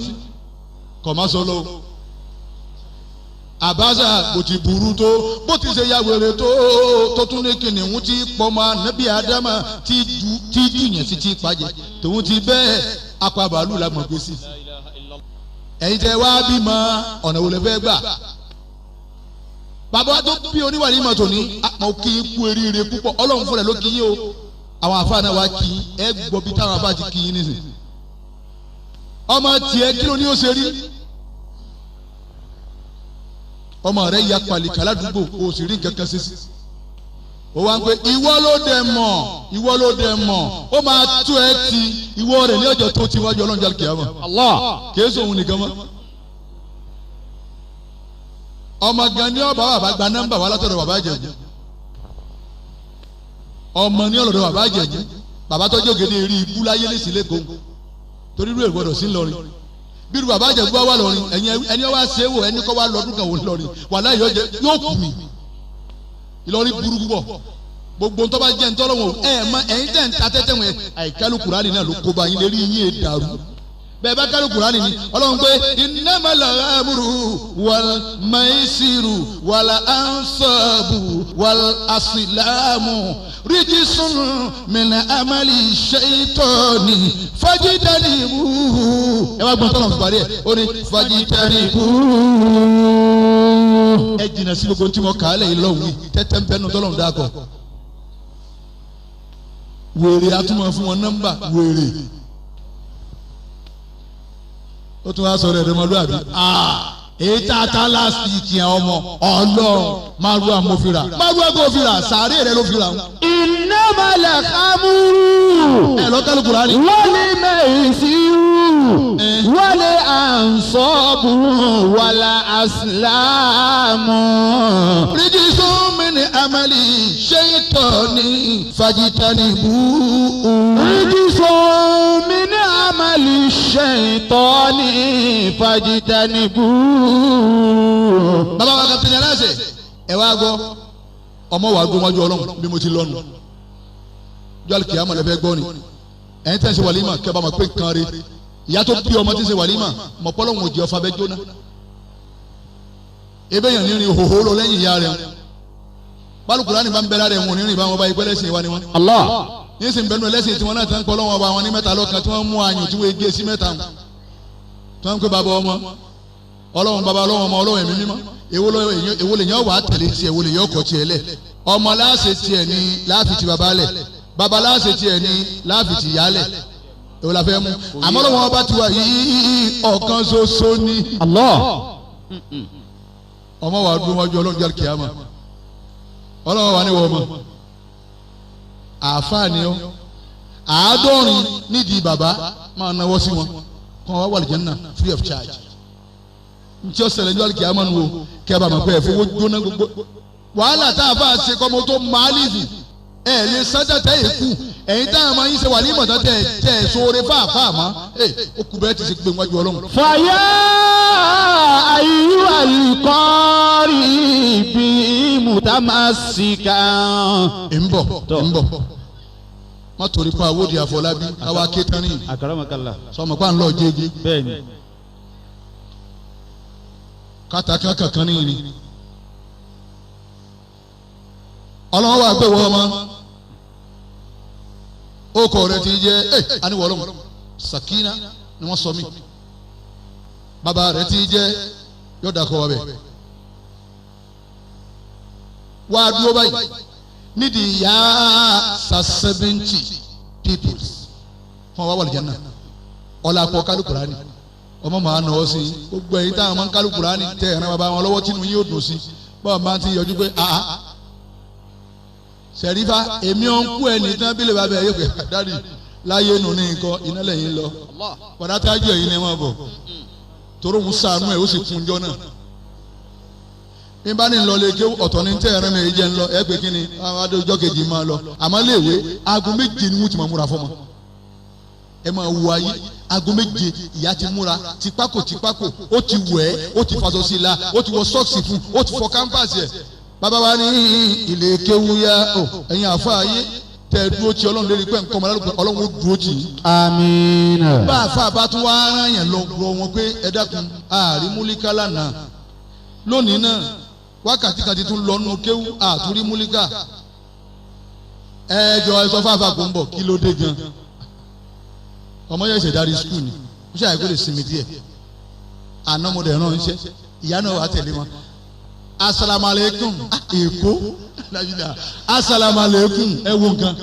kọ̀másọ́lọ́ Abacha bó ti burú tó bó ti ṣe ya wèrè tó tó tún ní kìnìún ti pọmọ anabi Adama ti ju ti jùyàn sí ti pàjẹ tòun ti bẹ́ẹ̀ akọ bàálù la mọ̀ gbèsè. Ẹ̀yin tẹ́ wá bímọ ọ̀nà wo lẹ fẹ́ gbà? Bàbá tó bí oníwà ní mọ̀tò ní àmọ́ kí n kú eríire púpọ̀ Ọlọ́run fúnra ẹ̀ ló kí yín o. Àwọn àfáà náà wá kí yín, ẹ gbọ́ bí táwọn àfáà ti kí yín nísìn. Ọmọ tiẹ̀ kí ló ní ó ṣe rí? Ọmọ rẹ ya pàlìkà ládùúgbò o sì rí nǹkan kan ṣe sí. Ó wá ń pè ìwọ ló dẹ̀ mọ̀, ìwọ ló dẹ̀ mọ̀, ó máa tú ẹ ti ìwọ rẹ̀ ní ọjọ́ tó ti wájú Ọlọ́run jẹ́ kìámọ̀. Allah. Kìí sóhun nìkan mọ́. Ọmọ gan ni ọba bàbá gba nọ́mbà wa látọ̀dọ̀ bàbá Ìjẹ̀bú. Ọmọ ní ọ̀lọ́dọ̀ bàbá Ìjẹ̀bú. Bàbá tọ́jú ògèdè rí ibú láyé lè sí lẹ́kọ̀ọ́ torí irú èrò gbọ́dọ̀ sí ńlọrin. Bírú bàbá Ìjẹ̀bú bá wà lọ́rin ẹ̀yin ẹni wá ṣe é wò ẹni kọ́ wá lọ́dún kan wò ńlọrin wàhálà yóò kù mí. Ìlọrin burú púpọ̀. Gbogbo ntọ́ bá jẹ́ ntọ́lọ́wọ̀n ẹ̀ mọ ẹ̀yin tẹ̀ ń ta tẹ́tẹ́ wọn àìkálù Kùránì náà ló kó bá yín lérí yín dàrú. Bẹ́ẹ̀ bá kálù Kùránì ni Ọlọ́run pé innamal amru wal maisiru wal ansabu wal asilamu rijsun min amali shaitani fajitanibuhu. Ẹ wá gbọ́n tọ́lọ̀ fún parí ẹ̀ ó ní fajitanibuhu. Ẹ jìnnà sí gbogbo tí mo kà á lẹ̀ yìí lọ́hùn yìí tẹ́tẹ́ ń bẹ́nu tọ́lọ̀ dákọ̀. Wèrè atúmọ̀ fún wọn nọ́mbà wèrè. Ó tún wá sọ̀rọ̀ ẹ̀dọ́mọlúwàbí. Èyí tá a ta last week yẹn ọmọ Ọlọ́run márùá mo fi rà márùá kò fi rà sàárè rẹ ló fi rà. Innamal khamru. Ẹ lọ kálukú Kùránì. Wal maisiru. Wal ansabu wal aslamu. Rídísùn mi ní amali ṣaitani fajitanibu. Rídísùn min amali shaitani fajitanibu. Bàbá wa kapitẹ́ni aláṣẹ ẹ wá gbọ́ ọmọ wa gbọ́ wájú Ọlọ́run bí mo ti lọ́nu jọ́lì kìámọ̀ lẹ́fẹ́ gbọ́ ni ẹ̀yin tẹ́ ń ṣe wàlímà kẹ́ bá ma pé nǹkan rí ìyá tó bí ọmọ tí ń ṣe wàlímà mọ̀ pọ́lọ́hún òjì ọ̀fà bẹ́ jóná ebe yẹn nírin hòhó lọ lẹ́yìn ìyá rẹ̀ bálùkùrá ni bá ń bẹ lára ẹ̀ wọn nírin bá wọn bá ikú ẹlẹ́sìn wa ni wọn. Allah. Ní sì ń bẹnu ẹlẹ́sìn tiwọn náà ti ń pọ́ lọ́wọ́ ọba wọn ní mẹ́ta lọ́kan tí wọ́n mú ayùn tí wọ́n gé sí mẹ́ta wọn tí wọ́n ń pè bàbá ọmọ Ọlọ́run bàbá Ọlọ́run ọmọ Ọlọ́run ẹ̀mí mímọ́ èwo lè yàn wà á tẹ̀lé tiẹ̀ èwo lè yàn ọkọ̀ tiẹ̀ lẹ̀ ọmọ láàṣẹ tiẹ̀ ní láàfin ti bàbá lẹ̀ bàbá láàṣẹ tiẹ̀ ní láàfin ti yá lẹ̀ èwo la fẹ́ mú àmọ́ lọ́wọ́ ọba tiwa yìí ọ̀kan ṣoṣo ni. Allah. Ọmọ wa dún wájú Ọlọ́run jẹ́ kíámà Ọlọ́run wà ní wọ́n mọ̀ àáfàá ni ọ́ 70 nídìí bàbá máa náwó sí wọn kàn wá wà lìjẹ́ náà free of charge. Ntí ó ṣẹlẹ̀ ní wàlùkì àmọ́nu o kí a bá mọ̀ pé ẹ̀ fowó jóná gbogbo wàhálà tá a bá ṣe kọ́mọ tó máàlìfù ẹ̀ lè sájà tẹ́ ẹ̀ kú ẹ̀yin tá a máa yín ṣe wà ní ìmọ̀tá tẹ́ ẹ̀ sóore fáàfáà mọ́ ẹ̀ ó kú bẹ́ẹ̀ ti ṣe gbé wájú Ọlọ́run. فيا أيها القارئ بي متمسكا Ń bọ̀ ń bọ̀ má torí pa awóde Àfọlábí káwá ké tán ní Akramakallah. sọmọ pa ń lọ jẹjẹ Bẹ́ẹ̀ni. kátàkà kankan ní ìrìn Ọlọ́run wà pé wọ́n ọmọ okò rẹ ti jẹ ẹ aníwọ̀ Ọlọ́run Sakina ni wọ́n sọ mí bàbá rẹ ti jẹ yọ̀dà kọ́ wa bẹ̀ wá dúró báyìí nídìí yá sa 70 peoples fún wa wà lìjẹ́ náà ọ̀là àpọ̀ kálukùránì ọmọ màá nà ọ́ sí i gbogbo ẹ̀yin táwọn máa ń kálukùránì tẹ ẹ̀ràn bàbá wọn lọ́wọ́ tínú yín ó dùn sí báwọn máa ti yọjú pé àá sẹ̀rífà èmi ọ̀ ń kú ẹ̀ nìtàn bílẹ̀ bàbá ẹ̀ yóò pé dáàdì láyé nù ní nǹkan iná lẹ́yìn lọ bàdá tájú ẹ̀yin ni wọ́n bọ̀ toró ń sànú ẹ̀ ó sì kún jọ náà bí n bá ní lọ lè ké ọ̀tọ̀ ní tẹ́ ẹ̀rẹ́ mi jẹ́ ń lọ ẹ pé kí ni àwọn adójọ́ kejì máa lọ àmọ́ léèwé aago 7 ni wọ́n ti máa múra fọ́mọ ẹ máa wo ayé aago 7 ìyá ti múra tipákò tipákò ó ti wẹ̀ ẹ́ ó ti faṣọ sí i la ó ti wọ sọ́ọ̀sì fún ó ti fọ kámpáàsì ẹ̀ bàbá wa ní ilé kéwu ya ọ ẹ̀yin àfa ayé tẹ ẹ dúró ti Ọlọ́run lérí pé nǹkan ọmọdé Ọlọ́run ó dúró tì í. آمين Bá àfa bá tún wá rán yẹn lọ rọ wọn pé ẹ dákun ààrí múlíkà lánàá lónìí náà wákàtí kan ti tún lọ nù kéwu àtúrí múlíkà ẹ jọ ẹ sọ fáfá kò ń bọ̀ kí ló dé gan ọmọ yẹn ṣẹ̀dárí skul ni ó ṣàyẹ̀ kó lè sinmi díẹ̀ àná mo dẹ̀ rán iṣẹ́ ìyá náà wà tẹ̀lé wọn asalaamualeykum èkó asalaamualeykum ẹ wo nǹkan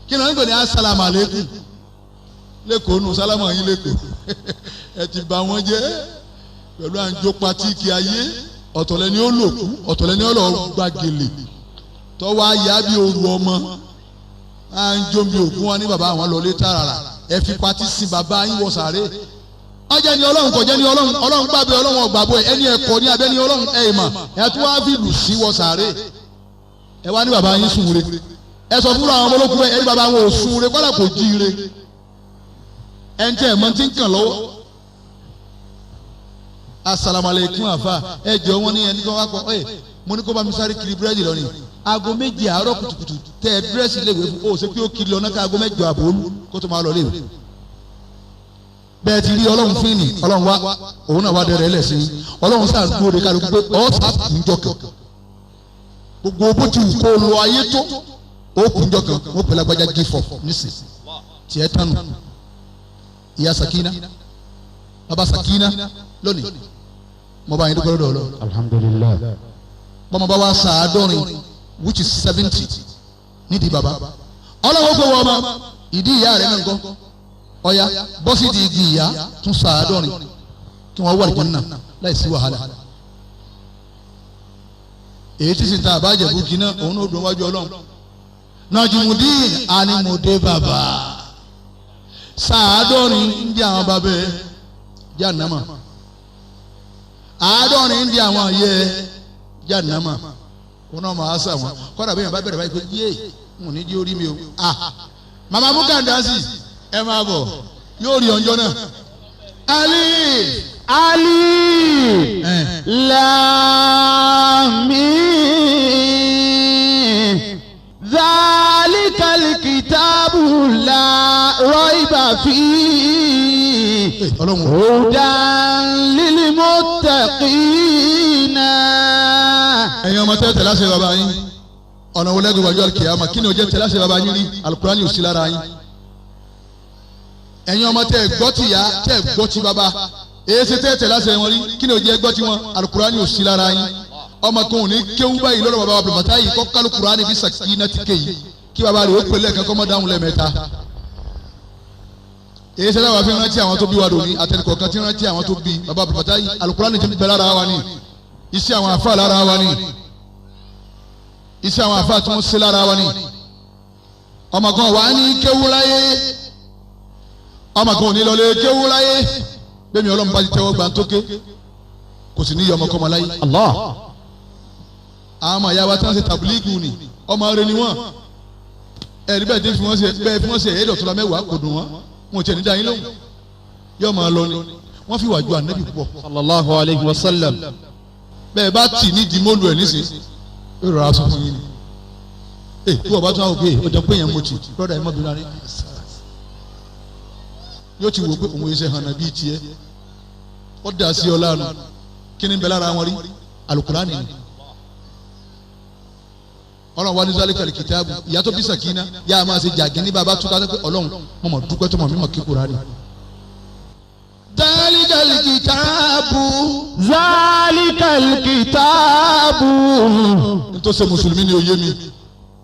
kí ni wọ́n ń pè ní asalaamualeykum lẹ́kọ̀ọ́ nù sálámù yín lẹ́kọ̀ọ́ ẹ ti bà wọ́n jẹ́ pẹ̀lú àǹjọ patíkì ayé ọ̀tọ̀lẹ́ni ó lò kú ọ̀tọ̀lẹ́ni ó lọ gba gèlè tọ́wọ́ ayá bí oru ọmọ àǹjọ bí òkú wọn ní bàbá àwọn lọlé tààrà ẹ fi patí sin bàbá yín wọ sàré ọjọ́ ni Ọlọ́run kò jẹ́ ni Ọlọ́run Ọlọ́run gbàgbé Ọlọ́run ọ̀gbàgbọ́ ẹ ẹni ẹ̀kọ́ ní abẹ́ ni Ọlọ́run ẹ̀ mà ẹ tún wá fi lù sí wọ sàré ẹ wá ní bàbá yín sùn re ẹ sọ fúnra àwọn ọmọlókun ẹ ní bàbá wọn ò sùn re kọ́lá kò jí re ẹ ń tẹ́ ẹ̀ mọ́ ti ń kàn lọ́wọ́ asalaamualeykum afa ẹ jọ wọn ní ẹni kí wọn wá kọ ẹ mo ní kó bá mi sáré kiri búrẹ́dì lọ ni aago 7 àárọ̀ kùtùkùtù tẹ ẹ dírẹ́sì léwe fún o ṣe pé ó kiri lọ náà ká aago 8 àbọ̀ olú kó tó máa lọ léwe bẹ́ẹ̀ ti rí Ọlọ́run fún ni Ọlọ́run wá òun náà wá dẹrẹ ẹ lẹ́sìn Ọlọ́run sáà dúró de kálukú pé ọ́ sá kùnjọ kan gbogbo bó ti wù kó lọ ayé tó ó kùnjọ kan wọ́n pẹ̀lú agbájá gífọ̀ nísìn tiẹ̀ tánu ìyá Sakina bàbá Sakina lónìí mo bá yín dúpẹ́ lọ́dọ̀ Ọlọ́run Alhamdulillah. bọ́mọ bá wá 70 which is 70 nídìí bàbá Ọlọ́run kò wọ ọmọ ìdí ìyá rẹ̀ náà ń kọ́ ọ̀ya bọ́sì di igi ìyá tún 70 kí wọ́n wà lìjọ́ náà láì sí wàhálà èyí tí sì ta àbájẹ bukí náà òun náà dùn wájú Ọlọ́run Najimudeen animode bàbá 70 ń di àwọn bàbá ẹ jàǹnàmà 70 ń di àwọn ayé jàǹnàmà wọn náà máa sà wọn kọ́dà bẹ́ẹ̀ bá bẹ̀rẹ̀ báyìí pé yé n ò ní jí orí mi o ah màmá mukandasi ẹ máa bọ̀ yóò rí ọjọ́ náà ali Ali ẹ Lam Mim Zalikal kitabu la raiba fihi Ọlọ́run o. Hudan lil muttaqina. Ẹ̀yin ọmọ tẹ́ tẹ̀lé àṣẹ bàbá yín ọ̀nà wo lẹ́gbẹ̀ẹ́ wájú alikiyama kí ni o jẹ́ tẹ̀lé àṣẹ bàbá yín rí alukurani ò sí lára yín ẹ̀yin ọmọ tẹ́ gbọ́ ti yá tẹ́ gbọ́ ti bàbá èyí ṣe tẹ́ tẹ̀lé àṣẹ wọn rí kí ni o jẹ́ gbọ́ ti wọn alukurani ò sí lára yín ọmọ kan ò ní kéwú báyìí lọ́dọ̀ bàbá bàbá yìí kọ́ kálukurani bí Sakina ti ké yìí kí bàbá rẹ̀ ó pè lẹ́ẹ̀kan kọ́ mọ́ dáhùn lẹ́ẹ̀mẹ́ta èyí ṣe dábàá fi rántí àwọn tó bí wa lónìí àtẹnukọ̀ọ̀kan ti rántí àwọn tó bí bàbá bàbá yìí alukurani ti ń bẹ lára wa ni iṣẹ́ àwọn àfa lára wa ni iṣẹ́ àwọn àfa tí wọ́n ṣe lára wa ni. Ọmọ kan wà ní kéwú láyé, ọmọ kan ò ní lọlé kéwú láyé. Bẹ́ẹ̀ mi Ọlọ́run bá ti tẹ́wọ́ gbà ń tókè, kò sì ní yọ ọmọ kọ́mọ láyé. Allah. Àwọn ọmọ ìyá wa tí wọ́n ṣe tàbílíìgù ni, ọmọ rẹ ni wọ́n. Ẹ̀rí bẹ́ẹ̀ tí wọ́n ṣe bẹ́ẹ̀ fi wọ́n ṣe ẹ̀ẹ́dọ̀tún mẹ́wàá kò dùn wọ́n, wọn ò tiẹ̀ ní dá yín lóhùn, yóò máa lọ ni. Wọ́n fi wà ju ànábì púpọ̀. Sallallahu alayhi wa sallam. Bẹ́ẹ̀ bá tì ní ìdí mọ́lù ẹ̀ nísìn, yóò rọra sọ fún yín ni. Ẹ kí wọ́n bá tún àwọn òkè ọjọ́ pé yẹn mo tì brọ́dà ẹ̀ mọ́bìnrin rẹ̀, yóò ti wò pé òun ẹsẹ̀ hànà bíi tiẹ̀. Ó dà sí ọ lánàá. Kí ni ń bẹ lára wọn rí? Alukurani ni. Ọlọ́run wa ní zalikal kitabu. Ìyá tó bí Sakina yá a máa ṣe jàgé ní baba túká pé Ọlọ́run mo mọ̀ dúpẹ́ tó mọ̀ mímọ̀ kí Kurani. Zalikal kitabu. Zalikal kitabu. Nítorí mùsùlùmí ni òye mi,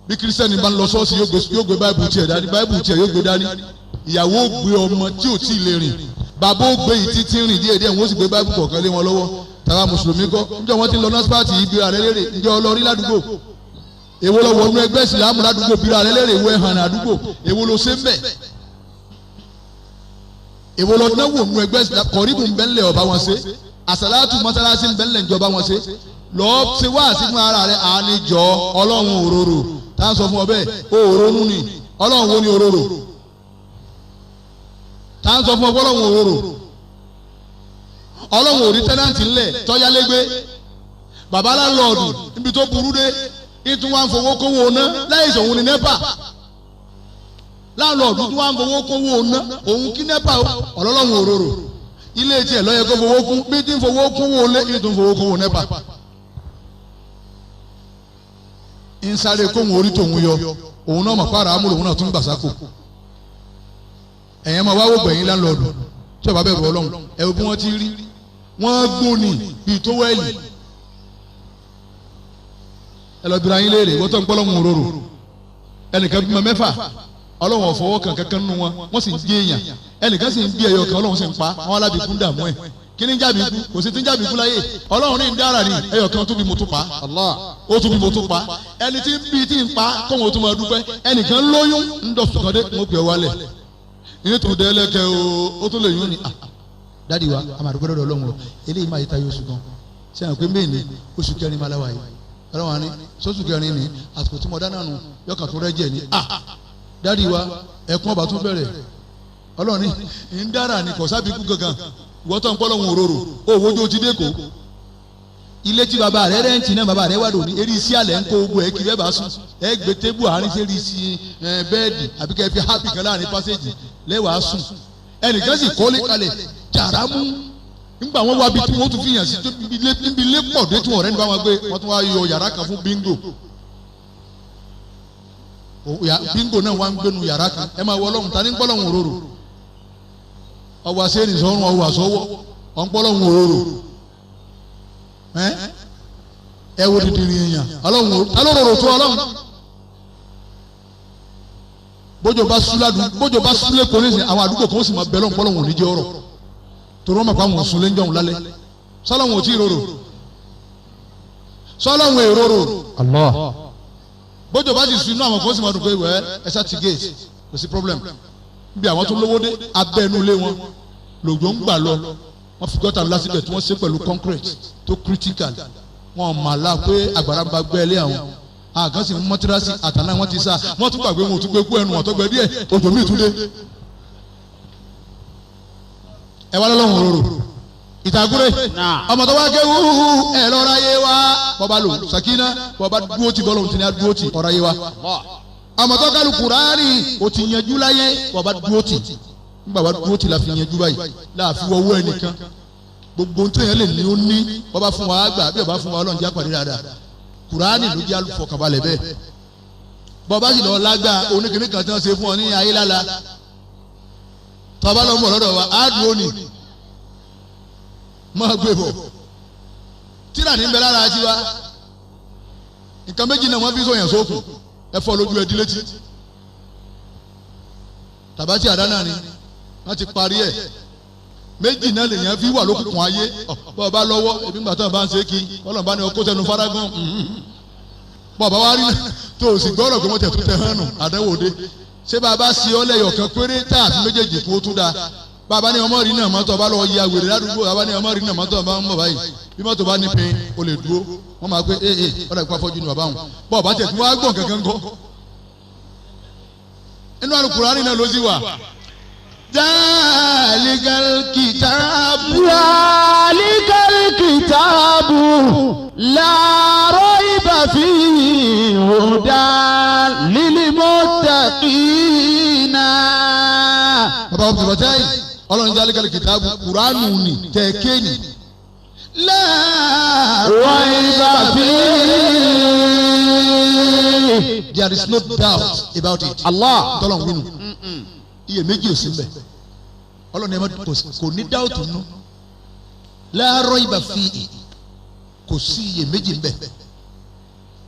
bí kírísítẹ́nì bá ń lọ ṣọ́ọ̀ṣì, yóò gbé báìbù tiẹ̀ dání, báìbù tiẹ̀ yóò gbé dání. Ìyàwó gbé ọmọ tí ò tí ì lè rìn, bàbá ó gbé yìí títí rìn díẹ̀ díẹ̀, wọ́n sì gbé báìbù kọ̀ọ̀kan lé wọn lọ́wọ́. Tàwa mùsùlùmí kọ́, ǹjẹ́ wọ́n ti lọ nọ́sípàtì yìí bí ara rẹ̀ lérè? Ǹjẹ́ ọlọ́rí ládùúgbò? Èwo lọ wọnú ẹgbẹ́ ìsìlámù ládùúgbò bí ara rẹ̀ lérè? Èwo ẹ̀hàn àdúgbò? Èwo ló ṣe ń bẹ̀? Èwo lọ náwó nú ẹgbẹ́ ìsìlámù? Kọ̀ríbù ń bẹ́ńlẹ̀ ọba wọn ṣe, àsàlátù mọ́sálásí ń bẹ́ńlẹ̀ ìjọba wọn ṣe. Lọ́ọ́ ṣe wáàsí fún ara rẹ̀. Àníjọ Ọlọ́run òróró tá a sọ fún ọ bẹ́ẹ̀, òrónú ni. Ọlọ́run wo ni òróró tá a sọ fún ọ? Ọlọ́run òróró, Ọlọ́run òrí tẹ́nàntì ńlẹ̀ tọ́yálégbé. Bàbá láńlọ́ọ̀dù níbi tó burú dé, ìtún wá ń fowó kówó ná láì sòun ní nẹ́pà. Láńlọ́ọ̀dù tún wá ń fowó kówó ná òun kí nẹ́pà. Ọlọ́run òróró ilé tiẹ̀ ló yẹ kó fowó kún. Bí tí ń fowó kówó lé, ìtún fowó kówó nẹ́pà. Ń sáré kóhun orí tòun yọ, òun náà mọ̀ pàrọ̀ amúlò, òun náà tún gbàsákò. Ẹ̀yẹ́ máa wá wò gbẹ̀yìn láńlọ́ọ̀dù tí ọba bẹ̀rù Ọlọ́run. Ẹ̀ bí wọ́n ti rí wọ́n gbóni bíi tówẹ́ẹ̀lì. Ẹ lọ bira yín léèrè. Wọ́n tó ń gbọ́ lọ́hùn òróró, ẹnìkan bímọ mẹ́fà, Ọlọ́run ọ̀fọwọ́ kan kankan nínú wọn, wọ́n sì ń gé èèyàn. Ẹnìkan sì ń bí ẹyọ kan, Ọlọ́run sì ń pa àwọn alábìkún dààmú ẹ̀. Kí ni ń jábì kú? Kò sí tí ń jábì kú láyé. Ọlọ́run ní ń dára ní ẹyọ kan tó bí mo tún pa, ó tún bí mo tún pa. Ẹni tí ń bí tí ń pa kóhun ó tún máa dúpẹ́. Ẹnìkan lóyún ń dọ̀sùn kan dé, mo pè é wálẹ̀ ìyẹn tó dé ẹlẹ́kẹ̀ o, ó tún lè yún ni. Dádì wa, a máa dúpẹ́ lọ́dọ̀ Ọlọ́run o. Eléyìí máa yí tayọ oṣù kan ṣé àwọn pé mẹ́ẹ̀ni oṣù kẹrin máa láwa yìí. Ọlọ́run wa ní sọ́sù kẹrin ní àsìkò tí mo dáná nù yọkàn tó rẹ́jẹ̀ ni. Dádì wa, ẹ̀kún ọba tún bẹ̀rẹ̀. Ọlọ́run ní ń dára ní kọ̀sábì kú gangan. Ìwọ́n tó ń pọ́ lọ́hùn òróró owó ojú ti dé kó ilé tí bàbá rẹ rẹ́ǹtì náà, bàbá rẹ wà lóní eré iṣẹ́ àlẹ́ ń kó ogun ẹ̀ kiri. Ẹ̀ bá sùn, ẹ̀ gbé tébù àárín sí eré iṣẹ́ ẹ̀ bẹ́ẹ̀dì, àbí kẹ́ fi hábì kan láàrin pásẹ́jì lẹ́wàá sùn. Ẹnìkan sì kọ́lé kalẹ̀ jàrá mú. Nígbà wọn wá bí tí wọn tún fi yàn sí níbi ilé pọ̀ dé tí wọn ọ̀rẹ́ ní bá wọn gbé, wọn tún wá yọ yàrá kan fún bíngò. Bíngò náà wá ń gbénu yàrá kan. Ẹ máa wọ Ọlọ́run ta ní gbọ́lọ́hún òróró. Ọwọ́ àṣẹ́rìn sọ́run, ọwọ́ àṣọwọ́ ọ̀npọ̀lọ́hún òróró. Ẹ wo dídìrín èèyàn. Ọlọ́run ta ló rorò tó Ọlọ́run? Bójú bá súládùn, bójú bá súlẹ̀ kò ní sìn, àwọn àdúgbò kan ó sì máa bẹ lọ́n pọ́lọ́hún òní jẹ́ ọ̀rọ̀ torí wọ́n mọ̀ pé àwọn òsùn lé ń jọ̀hún lálẹ́. Sọlọ́hún ò tí ì rorò, sọlọ́hún èrorò. Allah. Bójú bá sì sùn inú àwọn kan ó sì máa dùn pé wẹ́ ẹ ṣá ti gate, kò sí problem. Níbi àwọn tó lówó dé, abẹ́nú lé wọn lòjò ń gbà lọ. Wọ́n fi gọ́tà ńlá síbẹ̀ tí wọ́n ṣe pẹ̀lú concrete tó critical. Wọn mà lá pé àgbàrá ń ba gbẹ́ lé àwọn àgàn sì ń mọ́tírásì àtàná. Wọn ti sá, wọ́n tún gbàgbé, wọn ò tún gbé kú ẹnu wọn tó gbẹ díẹ̀, òjò míì tún dé. Ẹ wá lọ́lọ́run òróró ìtàgùrẹ́. Ọmọ tó wá kéwú ẹ lọ́ra yé wa. Bọ́ba lò Sakina, bọ́ba dúró ti bọ́lọ̀ tí ní a dúró ti ọ̀rọ̀ yé wa. Ọmọ tó kálu Kùránì, o ti yanjú láyé. Bọ́ba dúró ti nígbà wá dúró ti la fi yanjú báyìí láàfin wọ́wọ́ ẹnìkan. Gbogbo ohun téèyàn lè ní ó ní, bọ́ba fún wa gbà, bí ọba fún wa, Ọlọ́run jẹ́ àpàdé dáadáa. Kùránì ló jẹ́ alùfọ̀kànbalẹ̀ bẹ́ẹ̀. Bọ́ba sì lọ lágbá oníkìní kan tí wọ́n ṣe fún ọ ní ayélujára, tọ́ba lọ́mọ lọ́dọ̀ wa á dúró ní máa gbé bọ̀. Tíra ní bẹ lára tiwa. Nǹkan méjì náà wọ́n fi sọ̀yàn sókun: ẹ fọ́ lójú, ẹ di létí. Tàbátì àdánà ni wọ́n ti parí ẹ̀. Méjì náà lèèyàn fi wà lókùnkùn ayé. Bọ́ọ̀ bá lọ́wọ́ ebi ńgbà tán bá ń ṣe kí Ọlọ́run bá ní ọkọ sẹ́nu fárágán. Bọ́ọ̀bá wa rí tó o sì gbọ́dọ̀ pé wọ́n tẹ̀ tó tẹ hàn nù àdánwò dé. Ṣé bàbá sí ọ lẹ́yọ̀ kan péré tá a fi méjèèjì kú ó tún da? Bàbá ní ọmọ rí náà mọ́tò bá lọ ya wèrè ládùúgbò, bàbá ní ọmọ rí náà mọ́tò bá ń bọ̀ báyìí. Bí mọ́tò bá ní pin, o lè dúró. Wọ́n máa pé ee ee ọ̀dà ìpá fọ́jú ni bàbá wọn. Bọ́ọ̀bá tẹ̀ tún wá gbọ̀n kankan kọ́. Inú Al-Kùránì náà ló sì wà. Zalikal kitabu. Zalikal kitabu la raiba fihi hudan lil muttaqina. Bàbá wa bàbá yìí ọlọ́run zalikal kitabu Kùránù ni tẹ̀kéènì. La raiba fihi. There is no doubt about it. Allah. Tọ́lọ̀ ń wínú. Iye méjì ò sí mbẹ̀. Ọlọ́run ẹ̀ kò ní dáùtù nù. La raiba fihi. Kò sí iye méjì mbẹ̀.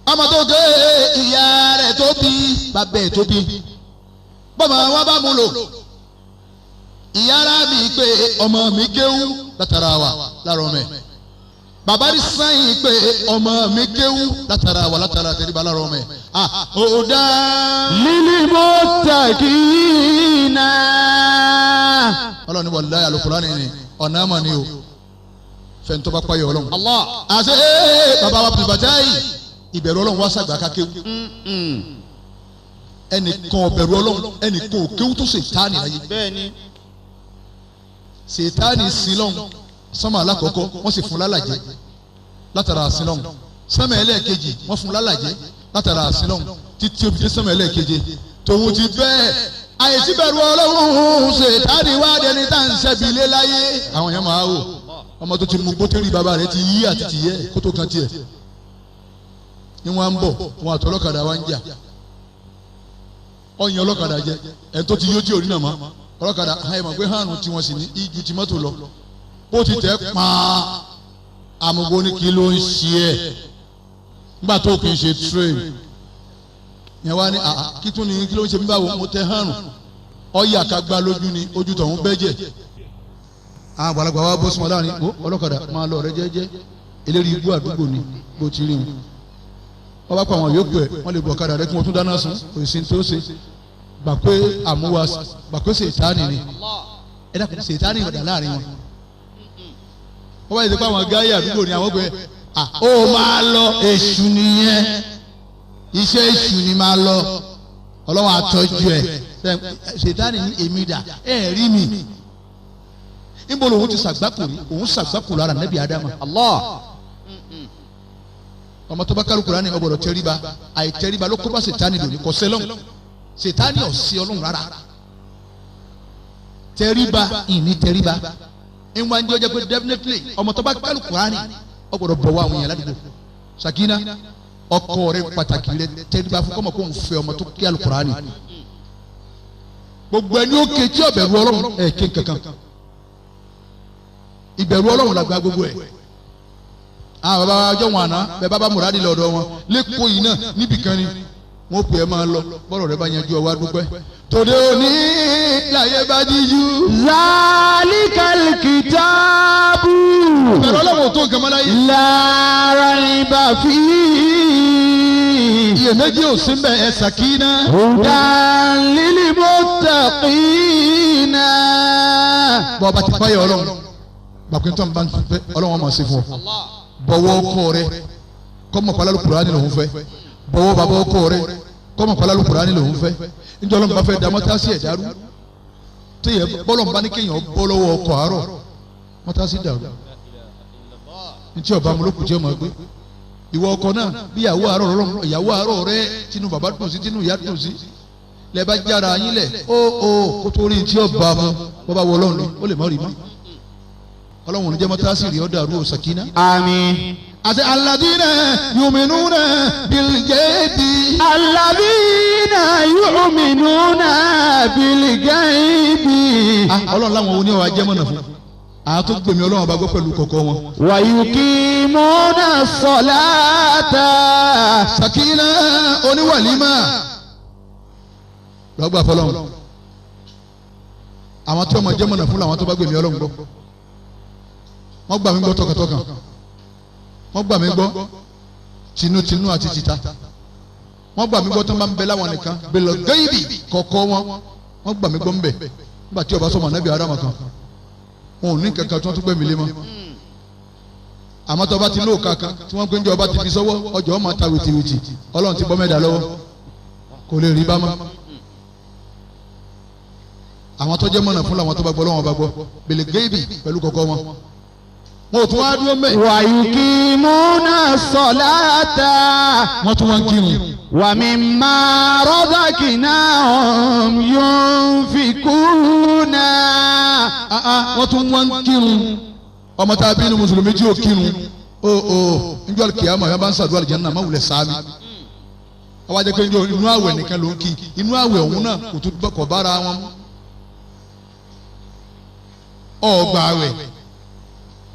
Ọmọ tó gé ìyá rẹ̀ tó bí bàbá ẹ̀ tó bí. Bọ́mọ wọn bá mú lò. Ìyá ara mi pé ọmọ mi kéwú látara wa lára ọmọ ẹ̀. Bàbá rí sáyìn pé ọmọ mi kéwú látara wa látara tẹríba lára ọmọ ẹ̀. Ah, ó dá. Lil muttaqina. Ọlọ́run ní wàlláhì Al-Kùránì ni ọ̀nà àmà ni o fẹ̀ntọ́ bá payọ̀ ọlọ́run. Allah. Àṣẹ bàbá wa pìlìbàjáì ìbẹ̀rù ọlọ́run wá sàgbà ká kéwú. Ẹnìkan ọ̀bẹ̀rù ọlọ́run, ẹnìkan ò kéwú tó Sètáànì láyé. Bẹ́ẹ̀ni. Sètáànì sílọ̀n sánmà alákọ̀ọ́kọ́ wọ́n sì fún lálàjẹ́ látara sílọ̀n. Sánmà ẹlẹ́ẹ̀kejì wọ́n fún lálàjẹ́ látara sílọ̀n títí ó fi dé sánmà ẹlẹ́ẹ̀keje. Tòun ti bẹ́ẹ̀ àyèsí bẹ̀rù ọlọ́run Sètáànì wá dẹni tá à ń ṣẹ́bi lé láyé. Àwọn èèyàn máa wò ọmọ tó ti mú gbótẹ́rì bàbá rẹ̀ ti yí àti tìyẹ́ kó tó kan tiẹ̀. Ní wọ́n á ń bọ̀ wọn àti ọlọ́kadà wa ń jà. Ọyàn ọlọ́kadà jẹ ẹ̀ tó ti yó tí orí náà mọ́ ọlọ́kadà ẹ̀ mọ̀ pé hànú tí wọ́n sì ní ìju ti mọ́tò lọ bó ti tẹ̀ pàà amúgbó ní kí ló ń ṣe ẹ̀ nígbà tó kì í ṣe train yẹn wá ní àá kí tún ní kí ló ń ṣe mí báwo mo tẹ hànú ọyà ká gbá lójú ni ojú tọ̀hún bẹ́jẹ̀. Àwọn àgbàlagbà wa bó sùnmọ́ láàrin ó ọlọ́kadà máa lọ rẹ jẹ́jẹ́ eléyìí ibú àdúgbò ni bó ti rí wọn. Wọ́n bá pa àwọn yòókù ẹ̀ wọ́n lè bọ̀ ọ̀kadà rẹ kí wọ́n tún dáná sun kò sí tó ṣe gbà pé àmúwa gbà pé Sètáànì ni ẹ dákun Sètáànì ọ̀dà láàrin wọn. Wọ́n bá yẹ kó àwọn gáyé àdúgbò ni àwọn pé à ó máa lọ èṣù nìyẹn iṣẹ́ èṣù ni máa lọ ọlọ́wọ́n àtọ́jú ẹ̀ Sètáànì ní èmi dà ẹ̀ rí mi níbo lòun ti sàgbákò rí òun sàgbákò lára nẹ́bí Ádámà. Allah. Ọmọ tó bá kálukú Kùránì ó gbọ́dọ̀ tẹríba àìtẹríba ló kó bá Sètáànì lòní kò sẹ́lọ̀n Sètáànì ò sí ọlọ́run rárá tẹríba ìní tẹríba ìwà ń jẹ́ ọjọ́ pé definitely ọmọ tó bá kálukú Kùránì ó gbọ́dọ̀ bọ̀wọ̀ àwọn èèyàn ládùúgbò. Sakina ọkọ rẹ pàtàkì rẹ tẹríba fún kọ́mọ kó ń fẹ́ ọmọ tó kí Al-Kùránì. Gbogbo ẹni ó ké tí ọ̀bẹ̀rù ọlọ́run ẹ̀ ké kankan ìbẹ̀rù ọlọ́run la gba gbogbo ẹ̀. Àwọn bàbá wa jọ wọn àná bẹ́ẹ̀ bàbá mùràdì lọ́dọ̀ wọn lẹ́kọ̀ọ́ yìí náà níbìkan ni wọ́n pè é máa lọ bọ́rọ̀ rẹ bá yanjú ọwọ́ adúpẹ́. Tòde òní láyé bá jíjú. Zalikal kitabu. Ìbẹ̀rù ọlọ́run ò tó nǹkan mọ́ láyé. La raiba fihi. Iyèméjì ò sí mbẹ̀ ẹ̀ Sàkínà. Hudan lil muttaqina. Bọ́ọ̀ bá ti páyọ̀ ọlọ́run gbàgbé tó ń bá ń fẹ́ ọlọ́run máa ṣe fún ọ. Bọ̀wọ̀ ọkọ rẹ kọ́mọ̀ pálálù Kùránì lòún fẹ́. Bọ̀wọ̀ bàbá ọkọ rẹ kọ́mọ̀ pálálù Kùránì lòún fẹ́. Níjọ́ ọlọ́run bá fẹ́ da mọ́tàsí ẹ̀ dàrú. Téèyàn bọ́lọ̀ ń bá ní kéèyàn bọ́ lọ́wọ́ ọkọ̀ àárọ̀ mọ́tàsí dàrú. Ntí ọba amúlòkù jẹ́ ọmọ gbé. Ìwọ ọkọ náà bí ìyàwó àárọ̀ rọrùn ìyàwó àárọ̀ rẹ tinú bàbá dùn sí tinú ìyá dùn sí. Lẹ bá jára yín lẹ̀ ó ó kó tó rí ntí ọba mu bọ́ba wọ ọlọ́run ni ó lè má rí mọ́. Ọlọ́run ò ní jẹ́ mọ́tàsí rí ọ́ dàrú o Sàkínà. Àmín. Àti alladhina yu'minuna bil ghaibi. Alladhina yu'minuna bil ghaibi. Ọlọ́run láwọn oníwà jẹ́mọ̀nà fún. Àwọn tó gbèmí ọlọ́run ọba gbọ́ pẹ̀lú kọ̀kọ́ wọn. Wa yuqimuna salata. Sàkínà oníwàlímà lọ́gbà fọlọ́run. Àwọn tó ọmọ jẹ́mọ̀nà fún làwọn tó bá gbèmí ọlọ́run gbọ́. Wọ́n gbà mí gbọ́ tọkàntọkàn. Wọ́n gbà mí gbọ́ tinútinú àti tìta. Wọ́n gbà mí gbọ́ tó máa ń bẹ láwọn nìkan bil ghaibi kọ̀kọ́ wọn, wọ́n gbà mí gbọ́ ń bẹ̀. Nígbà tí ọba sọmọ anábì Ádámù kan, wọn ò ní kankan tí wọ́n tún gbẹ̀mí lé mọ́. Àmọ́ tó bá ti lóòka kan tí wọ́n gbé ń jẹ́ ọba ti fi sọ́wọ́, ọjọ́ ọmọ ta wìtìwìtì. Ọlọ́run ti bọ́ mẹ́ta lọ́wọ́, kò lè rí bá mọ́. Àwọn tó jẹ́ mọ̀nà fún làwọn tó bá gbọ́ lọ́wọ́ bá gbọ́ bil ghaibi pẹ̀lú kọ̀kọ́ wọn. Wọn ò tún wá dúró mẹ́. ويقيمون الصلاة Wọ́n tún wá ń kírun. ومما رزقناهم ينفقون. Wọ́n tún wá ń kírun. Ọmọ tá a bí inú mùsùlùmí tí yóò kírun o njọ́ kìámà yẹn bá ń sàdúrà àlìjánnà má wulẹ̀ sáámi. Ọba jẹ́ pé inú àwẹ̀ nìkan ló ń kí, inú àwẹ̀ òun náà kò tún kọ̀ bára wọn mú. Ọgbà àwẹ̀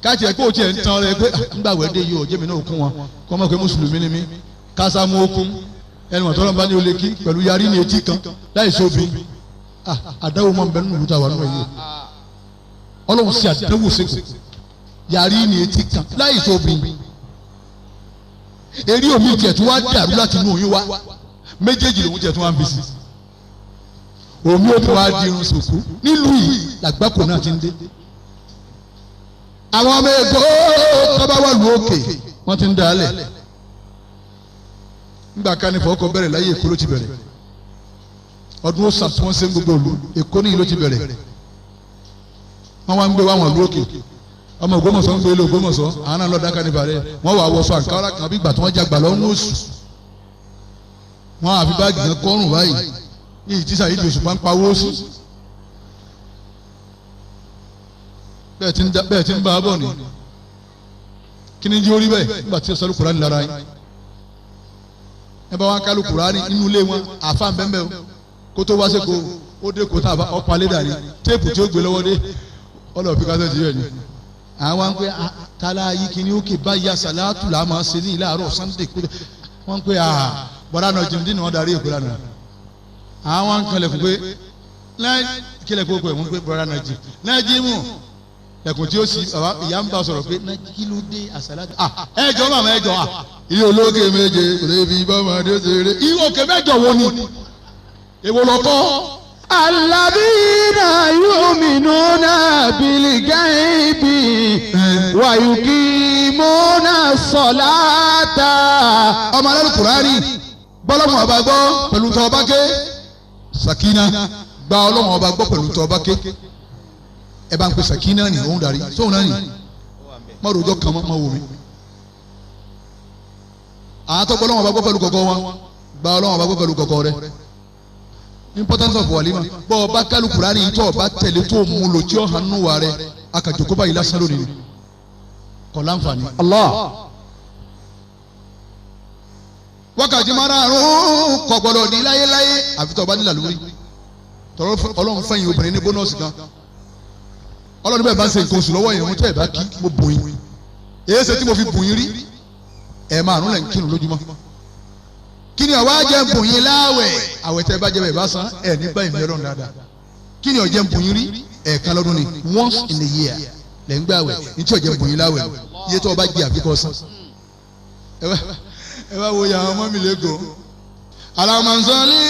káàtì ẹ̀ pé òtí ẹ̀ ń tan rẹ pé ńgbà àwẹ̀ dé yìí ò jẹ́mi náà kún wọn kọ́ mọ̀ pé mùsùlùmí ni mí, kásámú okun ẹnu ọ̀tọ́ lọ́nà bá ní olè kí pẹ̀lú yarí ní etí kan láì sóbi. Àdáwò mọ̀ nbẹ nínú ìlú tá a wà nínú yìí. Ọlọ́run sí àdáwò sẹ́kù yarí ní etí kan láì sóbi. Eré omi tiẹ̀ tó wá dàrú láti inú oyún wá, méjèèjì lòun tiẹ̀ tó wá ń fi sí omi ó tó wá di irun sòkú. Nílùú yìí làgbákò náà ti ń dé. Àwọn ọmọ èkó tọ́ba wà lù òkè, wọ́n ti ń dalẹ̀. Nígbà kan ní fọwọ́kọ bẹ̀rẹ̀ láyé, Èkó ló ti bẹ̀rẹ̀. Ọdún ó sàn tí wọ́n ṣe ń gbogbo òlu Èkó níyì ló ti bẹ̀rẹ̀. Wọ́n wá ń gbé wá wọn lù òkè. Ọmọ Ògbómọ̀ṣọ́ ń gbé lé Ògbómọ̀ṣọ́, àwọn náà lọ dáká ní balẹ̀. Wọ́n wà wọṣọ àǹkárá kan bí ìgbà tí wọ́n jagbà lọ́nù oṣù. Wọ́n àfi báàgì kan kọ́rùn báyìí yìí tí Saheed Òṣùpá ń pawó sí. Bẹ́ẹ̀ tí ń bá a bọ̀ ni. Kí ni jí ó rí bẹ́ẹ̀ nígbà tí ó sọ Kùránì lára yín? Ẹ bá wọn kálù Kùránì inú ilé wọn, àfa ń bẹ́ẹ̀ o. Kó tó wá sí ko ó dé kó tá a ọ̀pọ̀ alẹ́ dàrí téèpù tí ó gbé lọ́wọ́ dé ọlọ́ọ̀ fi kásẹ̀ jíjẹ́ ni. Àwọn ń pẹ́ tala yìí kí ni ó kè báyìí, àsàlátù là máa ṣe ní ilé àárọ̀ Sunday kó wọ́n ń pẹ́ bọ́dà náà jìnnìdì ni wọ́n darí èkó lánàá. Àwọn ń kalẹ̀ fún pé kílẹ̀ kó pẹ̀ wọ́n pé bọ́dà náà jì náà jí mú lẹ̀kùn tí ó sì bàbá ìyá ń bá sọ̀rọ̀ pé kí ló dé àsàlátù. Ẹ jọ màmá, ẹ jọ ilé olókè méje kò lè fi bọ́mọdé ṣeré. Ìwọ òkè mẹ́jọ wo ni èwo lọ kọ́? الذين يؤمنون بالغيب ويقيمون الصلاة. Ọmọ alẹ́ Kùránì bọ́lọ́mù ọba gbọ́ pẹ̀lú tọ́ ọba ké. Sakina gba Ọlọ́mù ọba gbọ́ pẹ̀lú tọ́ ọba ké. Ẹ bá ń pe Sakina ní òun darí sóun náà ní mọ́rùjọ́ kan mọ́ wò mí. Àwọn tó gbọ́ Ọlọ́mù ọba gbọ́ pẹ̀lú kọ̀kọ́ wọn, gba Ọlọ́mù ọba gbọ́ pẹ̀lú kọ̀kọ́ rẹ. Importance of walima. Bọ́ ọba kálù Kùránì yìí tó ọba tẹ̀lé tó mú lò tí ó hàn nù wà rẹ, akàjòkó báyìí lásán lónìí kọ̀ láǹfààní. Allah. Wákàtí márààrún kò gbọdọ̀ ní láyéláyé àfi tó bá nílà lórí. Tọrọ Ọlọ́run fẹ́yìn obìnrin ní bónọ́ọ̀sì kan. Ọlọ́run bẹ́ẹ̀ bá ń ṣe nǹkan oṣù lọ́wọ́ yẹn, wọ́n tẹ́ ẹ̀ bá kí mo bùn yín. Èyí ṣe tí mo fi bùn yín rí ẹ̀ márùn lẹ̀ ń kírun lójúmọ́. Kí ni ọ̀wá jẹ́ ń bùn yín láwẹ̀? Àwẹ̀ tẹ́ bá jẹ́ bẹ́ẹ̀ bá san ẹ̀ nígbà ìmí Ọlọ́run dáadáa. Kí ni ọ̀jẹ̀ ń bùn yín rí? Ẹ̀ẹ̀kan lọ́dún ni, once in a year lẹ̀ ń gbàwẹ̀. Ní tí ọ̀jẹ̀ ń bùn yín láwẹ̀, iye tó o bá jẹ àfikọ́ san. Ẹ bá wo yàrá ọmọ mi lẹ́kọ̀ọ́. Alamasọ́lì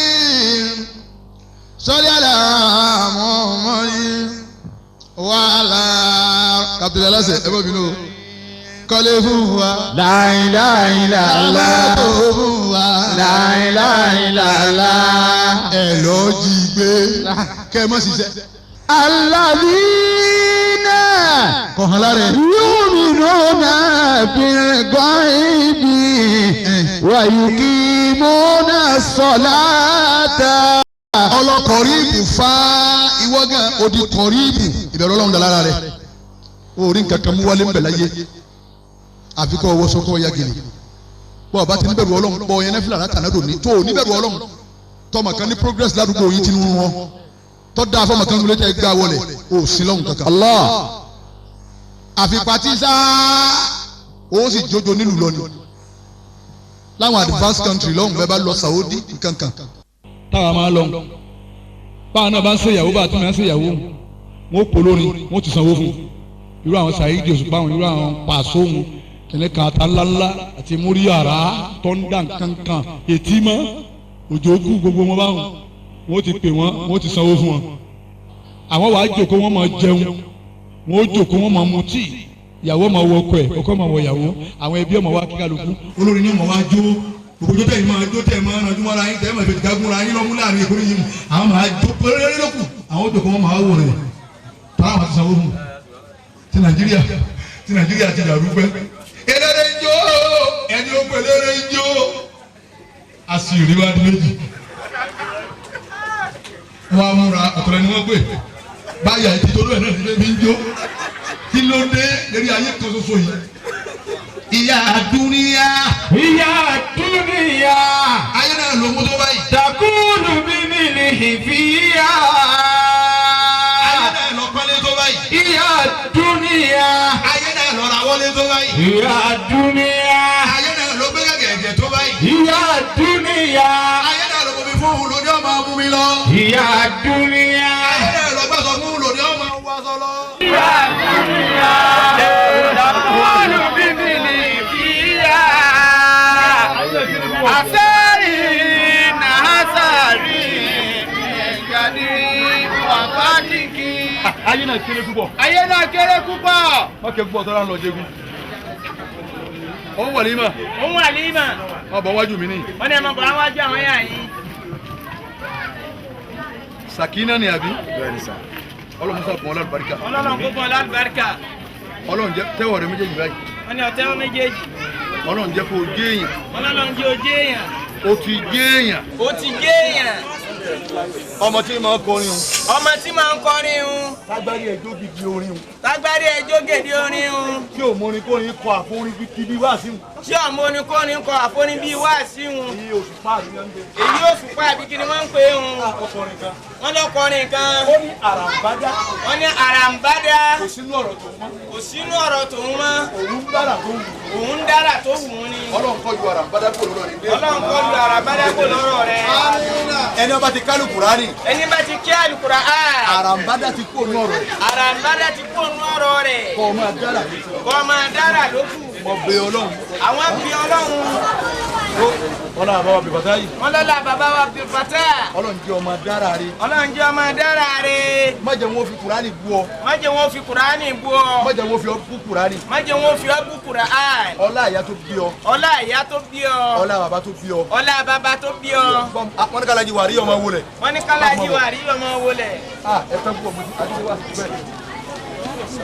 sọ́lì alamọ́mọ́lì wàhálà kàpítẹ́lì aláṣẹ ẹ bá mi lò kọ́lé fún wa. La ilaha illallah. Kọ́lé fún wa. La ilaha illallah. Ẹ lọ jí gbé kẹ́ ẹ mọ̀ ṣiṣẹ́. Alladhina Kọ̀hán lára ẹ̀. yu'minuna bil-ghaibi wa yuqimuna as-salata. Ọlọ́kọ̀rí ìbù fa ìwọ́gàn odi kọ̀rí ìbù ìbẹ̀rù Ọlọ́run dà lára rẹ̀. Orí nǹkan kan mú wálé ń bẹ̀ láyé àfi kọ́ ọwọ́ sọ́kọ́ ya gèlè. Bọ́ ọba ti ní bẹ̀rù Ọlọ́run bọ́ yẹn nẹ́fìlà látàná dòní tó o ní bẹ̀rù Ọlọ́run. Tọmọ kan ní progress ládùúgbò yìí tinú wọn tọ́ da fọmọ kan lóde tẹ́ gbá wọlé o sí lọ́hùn kankan. Allah. Àfi pati sáá o sì jójo nílùú lọ ni láwọn advanced country lọ́hùn bẹ́ẹ̀ bá lọ Saudi nkankan. Táwa máa lọ báwa náà bá ń ṣèyàwó, bá a tún máa ń ṣèyàwó, wọn ó polórin, wọn ó ti sanwó fún irú àwọn Saheed Òṣùpá wọn, irú àwọn Pàṣọ wọn. Kìnìún kan ata ńláńlá àti múrí àrá tọ́ndà kankan ètí mọ́ òjò kú gbogbo wọn báwọn wọ́n ti pè wọ́n wọ́n ti sanwó fún wọn. Àwọn wàá jòkó wọ́n máa jẹun wọ́n ó jòkó wọ́n máa mu tíì ìyàwó máa wọ ọkọ ẹ̀ ọkọ máa wọ ìyàwó àwọn ẹbí ọmọ wa kíkálukú. Olórin ni ọmọ wa jó gbogbo tẹ̀ máa jó tẹ̀ máa ranjú mọ́ra yín tẹ̀ máa fẹ́ gúnra yín lọ́mú láàrin ìkórè yìí àwọn máa jó péré lókù àwọn òjòkó wọn máa wò rẹ̀ táwọn àti sanwó fún ti Nàìjíríà ti Nàìjíríà ti dàrú pẹ́. Eléré ń jó ẹni ó pè eléré ń jó a sì rí wá di méjì wọn á múra ọ̀tọ̀rọ̀ ni wọ́n pè báyà ètò ìtọ́jú ẹ̀ náà ti fi ń jó kí ló dé lérí ayé kan ṣoṣo yìí. Ìyá dúníyà. Ìyá dúníyà. Ayé náà ló mú tó báyìí. Takulu bíbélì fìyà. Ayé náà lọ pálé tó báyìí. Ìyá dúníyà. Ayé náà lọ ra wọlé tó báyìí. Ìyá dúníyà. Ayé náà lọ gbé gẹ̀gẹ̀ tó báyìí. Ìyá dúníyà. Ayé náà lọ bomi fún òun lóní ọmọ mú mi lọ. Ìyá dúníyà. Ayé náà lọ gbàsọ fún òun lóní ọmọ wàsọ lọ. Ìyá dúníyà. Takulu bíbélì fìyà. Asẹ́rì nàásàrì ìjàdí wàfáàkìkì. Ayé náà kéré púpọ̀. Ayé náà kéré púpọ̀. Wọ́n kẹ́ púpọ̀ tọ́lá ń lọ jẹ́gun. Ó ń wọlé mọ̀. Ó ń wà límà. Wọ́n bọ̀ wájú mi ní. Wọ́n ní ẹ máa bọ̀ wá wájú àwọn yà yín. Sàkínà ni àbí? Bẹ́ẹ̀ni sà. Ọlọ́run sà fún ọ lálùbáríkà. Ọlọ́run kó fún ọ lálùbáríkà. Ọlọ́run jẹ́ tẹ́wọ̀ rẹ méjèèjì báyìí. Wọ́n ní ọ̀tẹ́wọ́ méjèèjì. Ọlọ́run jẹ́ kó o jẹ́ èèyàn. Ọlọ́run jẹ́ o jẹ́ èèyàn. O ti jẹ́ èèyàn. O ti jẹ́ èèyàn. Ọmọ tí máa ń kọrin o. Ọmọ tí máa ń kọrin o. Tágbárí ẹjọ́ gidi orin o. Tágbárí ẹjọ́ gidi orin o. Tí ò mọ orin kórin kọ àforin bíi wá sí o. Tí ò mọ orin kórin kọ àforin bíi wá sí o. Èyí òṣùpá àbí wọ́n ń gbé. Èyí òṣùpá àbí kí ni wọ́n ń pè é o. Ọkọrin kan. Wọ́n lọ kọrin kan. Ó ní àràǹbádá. Wọ́n ní àràǹbádá. Kò sínú ọ̀rọ̀ tòun mọ́. Kò sínú ọ̀rọ̀ tòun mọ́. Òun ń dára tó wù. Òun ń dára tó wù ú ni. Ọlọ́run kọ́ ju àràǹbádá kò lọ́rọ̀ rẹ̀. Ọlọ́run kọ́ ju àràǹbádá kò lọ́rọ̀ rẹ̀. Ẹni ọba ti kálù Kùránì. Ẹni bá ti kí àlùkùránì. Àràǹbádá ti kó nú ọ̀rọ̀ rẹ̀. Àràǹbádá ti kó nú ọ̀rọ̀ rẹ̀. Kọ́ ọ máa dára ló kù. Kọ́ ọ máa dára ló kù. Mo bẹ̀ Ọlọ́run. Àwọn bí Ọlọ́run. Ọlọ́run bàbá wa Abdulfatai. Wọ́n lọ́la bàbá wa Abdulfatai. Ọlọ́run jẹ́ ọmọ dára rẹ̀. Ọlọ́run jẹ́ ọmọ dára rẹ̀. Má jẹ́ wọn fi Kùránì bú ọ. Má jẹ́ wọn fi Kùránì bú ọ. Má jẹ́ wọn fi ọ bú Kùránì. Má jẹ́ wọn fi ọ bú Kùránì. Ọlá ìyá tó bí ọ. Ọlá ìyá tó bí ọ. Ọlá bàbá tó bí ọ. Ọlá bàbá tó bí ọ. Wọ́n ní kálájí wà rí ọmọ wọlé. Wọ́n ní kálájí wà rí ọmọ wọlé. Ẹ fẹ́ púpọ̀ mo ti àti wá sí bẹ́ẹ̀.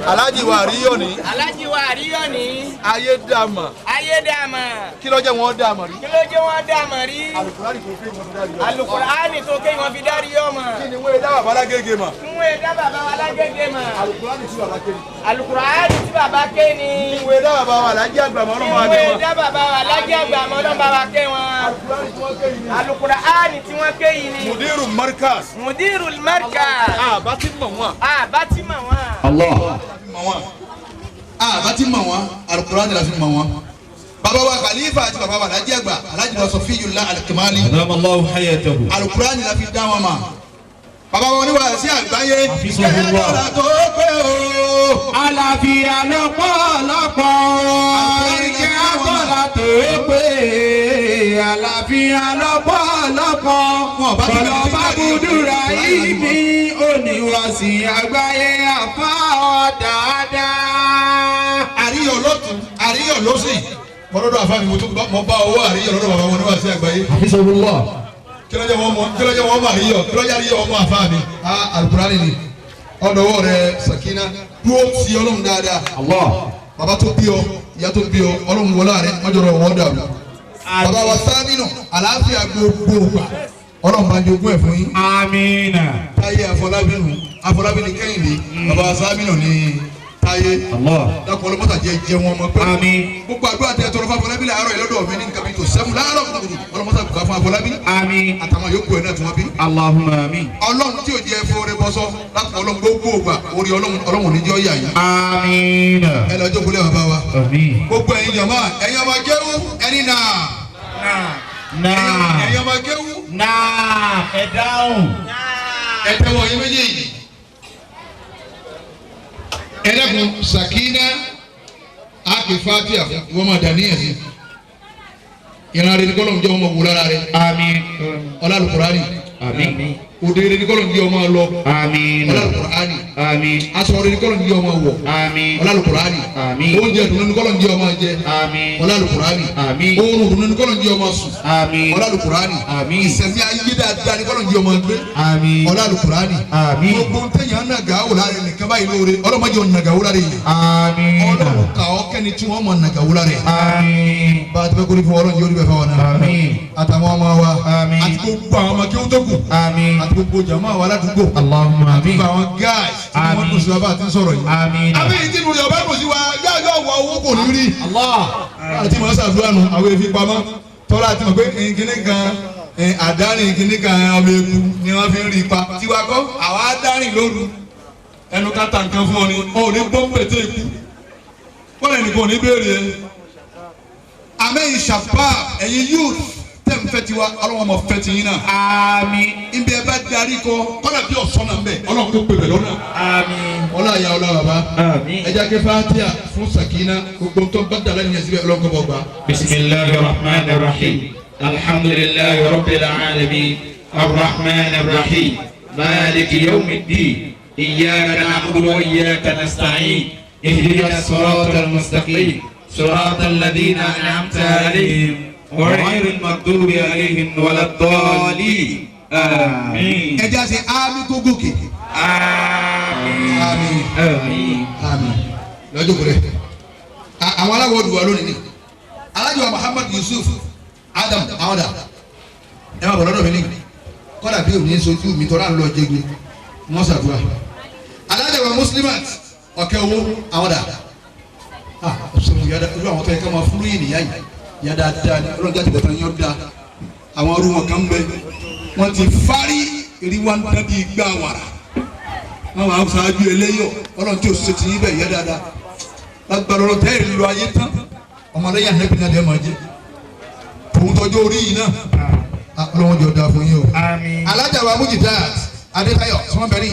Aláàjì wa àríyọ̀ ní. Aláàjì wa àríyọ̀ ní. Ayé dàmà. Ayé dàmà. Kí ló jẹ́ wọn dàmà rí? Kí ló jẹ́ wọn dàmà rí? Alukurani tó ké wọn fi dárí ọmọ. Alukurani tó ké wọn fi dárí ọmọ. Kí ni wọ́n dá bàbá lágége mà? Kí wọ́n dá bàbá wa lágége mà? Alukurani tí bàbá ké ni. Alukurani tí bàbá ké ni. Kí wọ́n dá bàbá wa lájẹ́ àgbà mọ́ ọlọ́mọ àgbẹ̀ wọn. Kí wọ́n dá bàbá wa lájẹ́ àgbà mọ́ ọlọ́mọ bàbá ké wọn. Alukurani tí wọ́n ké yìí ni. Alukurani tí wọ́n ké yìí ni. Mudiru Markaz. Mudiru Markaz. Àbá ti mọ̀ wọ́n. Àbá ti mọ̀ wọ́n. Allah. Àbá ti mọ̀ wọ́n, Alukurani la fi mọ̀ wọ́n. Bàbá wa Khalifa àti bàbá wa Alhaji àgbà, Alhaji wa Sọfiyullah Al-Kamali. Adamallahu hayatahu. Alukurani la fi dá wọn mọ̀. Bàbá wa oníwà sí àgbáyé. Hafizahullah. Kẹ́hìn tó pé o. Àlàáfíà lọ́pọ̀lọpọ̀ ìkẹ́ àbọ̀là tó pé. Àlàáfíà lọ́pọ̀lọpọ̀ kọlọ̀ bá gbúdúrà yìí mi oníwàsí àgbáyé àfa dáadáa. Àríyọ̀ lọ́tún, àríyọ̀ lọ́sì. Mo lọ́dọ̀ àfa mi, mo bá owó àríyọ̀ lọ́dọ̀ bàbá wọn oníwà sí àgbáyé. Hafizahullah. Kí ló jẹ́ wọ́n mọ kí ló jẹ́ wọ́n mọ àríyọ̀ kí ló jẹ́ àríyọ̀ ọmọ àfa mi. Alukurani ni ọ̀dọ̀wọ́ rẹ Sakina dúró sí Ọlọ́run dáadáa. Allah. Bàbá tó bí ọ, ìyá tó bí ọ, Ọlọ́run wọlé rẹ, mọ́jọ́rọ̀ wọ́n dàrú. Bàbá wa Sámínù, àlàáfíà gbogbo gbà. Ọlọ́run bá jogún ẹ̀ fún yín. Amina. Táyé Afọlábí nù, Afọlábí ni Kẹ́hìndé, bàbá wa Sámínù ni Táyé. Allah. Dákun ọlọ́mọ́tà jẹ́ jẹ́ wọn mọ́ pé. Àmín. Gbogbo àdúrà tẹ tọrọ fún Afọlábí láàárọ̀ yìí lọ́dọ̀ mi ní nǹkan bíi tó sẹ́mu láàárọ̀ kùtùkùtù. Ọlọ́mọ́tà bùkà fún Afọlábí. Àmín. Àtàwọn yòókù ẹ̀ náà tí wọ́n bí. Allahumma àmín. Ọlọ́run tí ò jẹ́ fóore bọ́sọ́ lápò Ọlọ́run gbogbo ògbà orí Ọlọ́run Ọlọ́run níjọ́ yà yín. Àmín. Ẹ lọ jókòó lé bàbá wa. Àmín. Gbogbo ẹ̀yin jọ̀mọ́ ẹ̀yin ọmọ kéwú ẹni náà. Náà. Ẹ̀yin ọmọ kéwú Náà. Ẹ dáhùn. ẹ tẹ́wọ́ yín méjèèjì. Ẹ dẹ́kun Sakina kì í fatia ìwọ́n máa dà níyàn sí ìran rẹ ní kọ́lọ̀ ń jẹ́ ọmọ wò lára rẹ. Àmín. Ọlá Al-Qur'ani. Àmín. Òde rẹ ní kọ́lọ̀ ń jẹ́ ọmọ lọ. Àmín. Ọlá Al-Qur'ani. Àmín. Aṣọ rẹ ní kọ́lọ̀ ń jẹ́ ọmọ wọ̀. Àmín. Ọlá Al-Qur'ani. Àmín. Oúnjẹ dùnú ní kọ́lọ̀ ń jẹ́ ọmọ jẹ. Àmín. Ọlá Al-Qur'ani. Àmín. Oorun dùnú ní kọ́lọ̀ ń jẹ́ ọmọ sùn. Àmín. Ọlá Al-Qur'ani. Àmín. Ìsẹ̀mí ayé dáadáa ní kọ́lọ̀ ń jẹ́ ọmọ gbé. Àmín. Ọlá Al-Qur'ani. Àmín. Gbogbo ntẹ̀yìn nàgà wò lára nìkan báyìí lóore ọlọ́mọdé ọ̀ nàgà wò lára yìí. Àmín. Ọlọ́run kà ọ́ kẹ́ni tí wọ́n mọ̀ nàgà wò lára yìí. Àmín. Bá a ti fẹ́ kórìí fún Ọlọ́run yóò rí bẹ́ẹ̀ fáwọn náà. Àmín. Àtàwọn ọmọ wa. Àmín. Àti gbogbo àwọn ọmọ kí wọ́n tó kù. Àmín. Àti gbogbo jàmá wa aládùúgbò. Allahumma Àti àmín. gbogbo àwọn guys tí wọ́n Àmín. dùn sí wa bá a ti ń sọ̀rọ̀ yìí. Àmín. Àbí ìdí nu Yorùbá dùn sí wa yáyọ wọ owó kò ní rí. Allah. Àti màá ṣàdúrà nù àwọn èéfín pamọ́. Tọ́lá àti mọ̀ pé nkíní kan àdárìn nkíní kan ọmọ eku ni wọ́n fi ń rí ipa. Tiwa kọ́ àwa dárìn lóru. Ẹnu ká ta nǹkan fún ọ ni ọ ò ní gbọ́ pètè ikú. Kọ́lá ẹnìkan ò ní béèrè ẹ. Àmẹ́yìn ṣàpá ẹ̀yin youth tẹ̀ ń fẹ́ tiwa ọlọ́wọ́n mọ̀ fẹ́ ti yín náà. Àmín. Ibi ẹ bá darí kọ kọ́lá bí ọ̀sán náà ń bẹ̀ ọlọ́run kó pè bẹ̀ lọ́nà. Àmín. Ọlá ìyá ọlá bàbá. Àmín. Ẹ jẹ́ kí Fatiha fún Sakina gbogbo tó bá dàlẹ́ nìyẹn síbẹ̀ ọlọ́run kọ́ bọ̀ gbà. بسم الله الرحمن الرحيم الحمد لله رب العالمين الرحمن الرحيم مالك يوم الدين إياك نعبد وإياك نستعين اهدنا الصراط المستقيم صراط الذين أنعمت عليهم غير المغضوب عليهم ولا الضالين آمين Ẹ jẹ́ àṣẹ àmì tó gòkè. آمين Àmín. آمين Àmín. Lọ́jọ́ kúrẹ́. Àwọn aláwọ̀ dùwà lónìí ni. Alájọ wa Muhammad Yusuf Adam àwọn dà. Ẹ máa bọ̀ lọ́dọ̀ mi ní. Kọ́dà bí òní sojú mi tọ́ra ń lọ jẹgbe. Wọ́n ṣàdúrà. Alájọ wa Muslimat ọ̀kẹ́ owó àwọn dà. Ah, ọ̀sẹ̀ yàda irú àwọn tó yẹ ká máa fúrú yìí nìyá yìí. Yàda dáadáa ni ọlọ́run jáde bọ̀tán yóò da. Àwọn arú wọn kan bẹ. Wọ́n ti fárí eré wa ń dán bí igbá wàrà. Wọ́n máa ń ṣáájú eléyọ̀ ọlọ́run tí o ṣe ti yín bẹ̀ yẹ dáadáa. Lágbára ọlọ́run tẹ́ ìlú ayé tán. Ọmọdé yà nẹ́bí náà dẹ́ máa jẹ́. Tòun tọjú orí yìí náà. Ah, Ọlọ́run jọ da fún yín o. Àmín. Alájà wa Mujidat Adétayọ̀ Sọmọbẹ̀rì.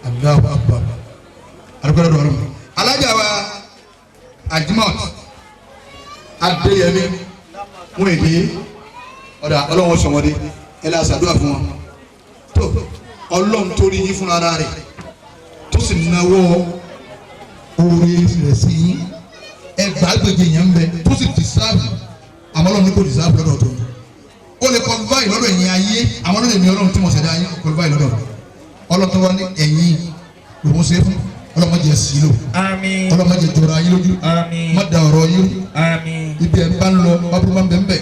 Allahu Akbar. Alukóra dọ̀rọ̀ mi. Alájà wa Ajimot Adéyẹmí Múyìdí ọ̀dà ọlọ́run sọmọdé ẹ lọ ṣàdúrà fún wọn. Tó ọlọ́run torí yín fúnra ara rẹ̀ tó sì náwó oore rẹ̀ sí yín ẹgbàágbèje yẹn ń bẹ tó sì dìsáàbù àmọ́ ọlọ́run ní kò dìsáàbù lọ́dọ̀ tó ó lè kọlùbáyì lọ́dọ̀ ẹ̀yin ayé àwọn ọlọ́dọ̀ èmi ọlọ́run tí mo ṣẹ̀dá ayé kọlùbáyì lọ́dọ̀ ọlọ́run tó wá ní ẹ̀yìn lòún ṣe fún ọlọ́mọdé sí lò Àmín. ọlọ́mọdé jọra ayé lójú Àmín. má da ọ̀rọ̀ yín rú. Àmín. Ibi ẹ̀ ń bá ń lọ bábúrú máa ń bẹ̀ ń bẹ̀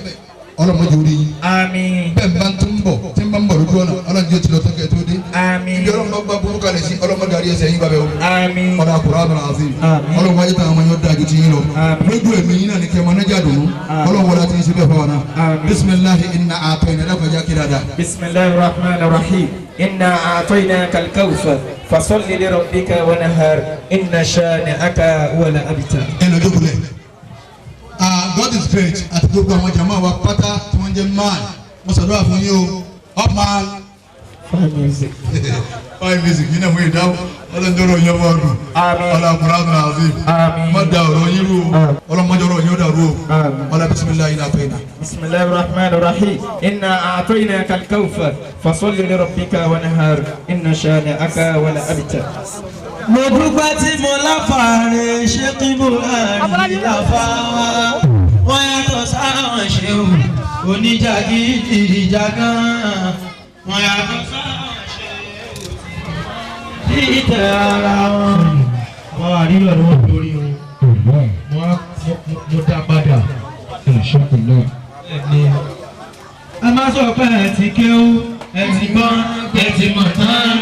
ọlọ́mọdé orí yín Àmín. bẹ́ẹ̀ ń bá ń tún bọ̀ tí ń bá ń bọ̀ lójú ọ̀nà ọlọ́run yóò ti lọ tọ́kẹ́ tó dé Àmín. ibi ọlọ́run bá bá burú kalẹ̀ sí ọlọ́mọdé àrí ẹsẹ̀ yín bàbẹ̀ o Àmín. ọ̀rọ̀ àkùrọ̀ àbẹ̀rẹ̀ àti Àmín. ọlọ́run wáyé táwọn ọmọ yẹn dájú ti yín lọ Àmín. lójú ẹ̀mí yín náà ní kẹ́ ọmọ nájà dùnú Àmín. ọlọ́run wọlé àti yín síbẹ̀ fáwọn náà Àmín. bisimilahi inna àtọ̀ ìnáda kọjá kí dáadáa. بسم الله الرحمن الرحيم إنا أعطيناك الكوثر فصل لربك ونهر إن شانئك هو الأبتر. Ẹ lọ jókòó lẹ. Ah, God is great àti gbogbo àwọn jama wa pátá tí wọ́n jẹ́ man mo ṣàdúrà fún yín o up man. Fine music. Fine music yìí náà mo yìí dáwọ́ ọlọ́run tó rọ̀ yín ọmọ ọdún. Àmín. Ọlọ́run kùrọ̀ àmín àzim. Àmín. Má da ọ̀rọ̀ yín rú o Àmín. ọlọ́mọdé ọ̀rọ̀ yín ó dàrú o. Àmín. Ọlá bisimilayi náà fẹ́ iná. بسم الله الرحمن الرحيم إنا أعطيناك الكوثر فصل لربك ونهر إن شانئك هو الأبتر. Mo dúpẹ́ tí mo láfààrẹ ṣé kí Buhari láfàá wọ́n yàtọ̀ sáwọn ṣéwù oníjàgídíjàgán wọ́n yàtọ̀ sáwọn ṣéwù tí ìtẹ̀ ara wọn. Àwọn àríyọ̀ ni wọ́n lórí o mo dá padà. Bẹ́ẹ̀ni. Ẹ má sọ pé ẹ ti kéwú ẹ ti gbọ́n ẹ ti mọ̀ tán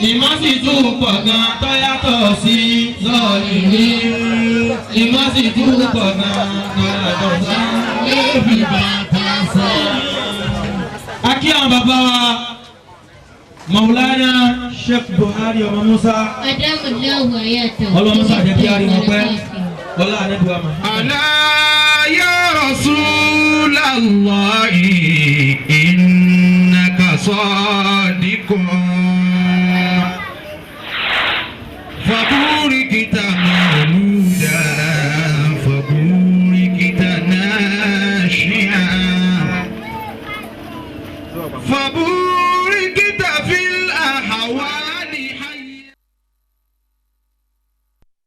ìmọ̀ sì tún pọ̀ gan tó yàtọ̀ sí sọ́ọ̀lì rí ìmọ̀ sì tún pọ̀ gan tó yàtọ̀ sí. A kí àwọn bàbá wa Maulana Sheikh Buhari ọmọ Musa. Ọlọ́mọ sàjẹ́ kí á rí wọn pẹ́ ọlá àdébùwà mọ̀. ألا يا رسول الله إنك صادق فبوركت مولودا. فبوركت في الأحوال.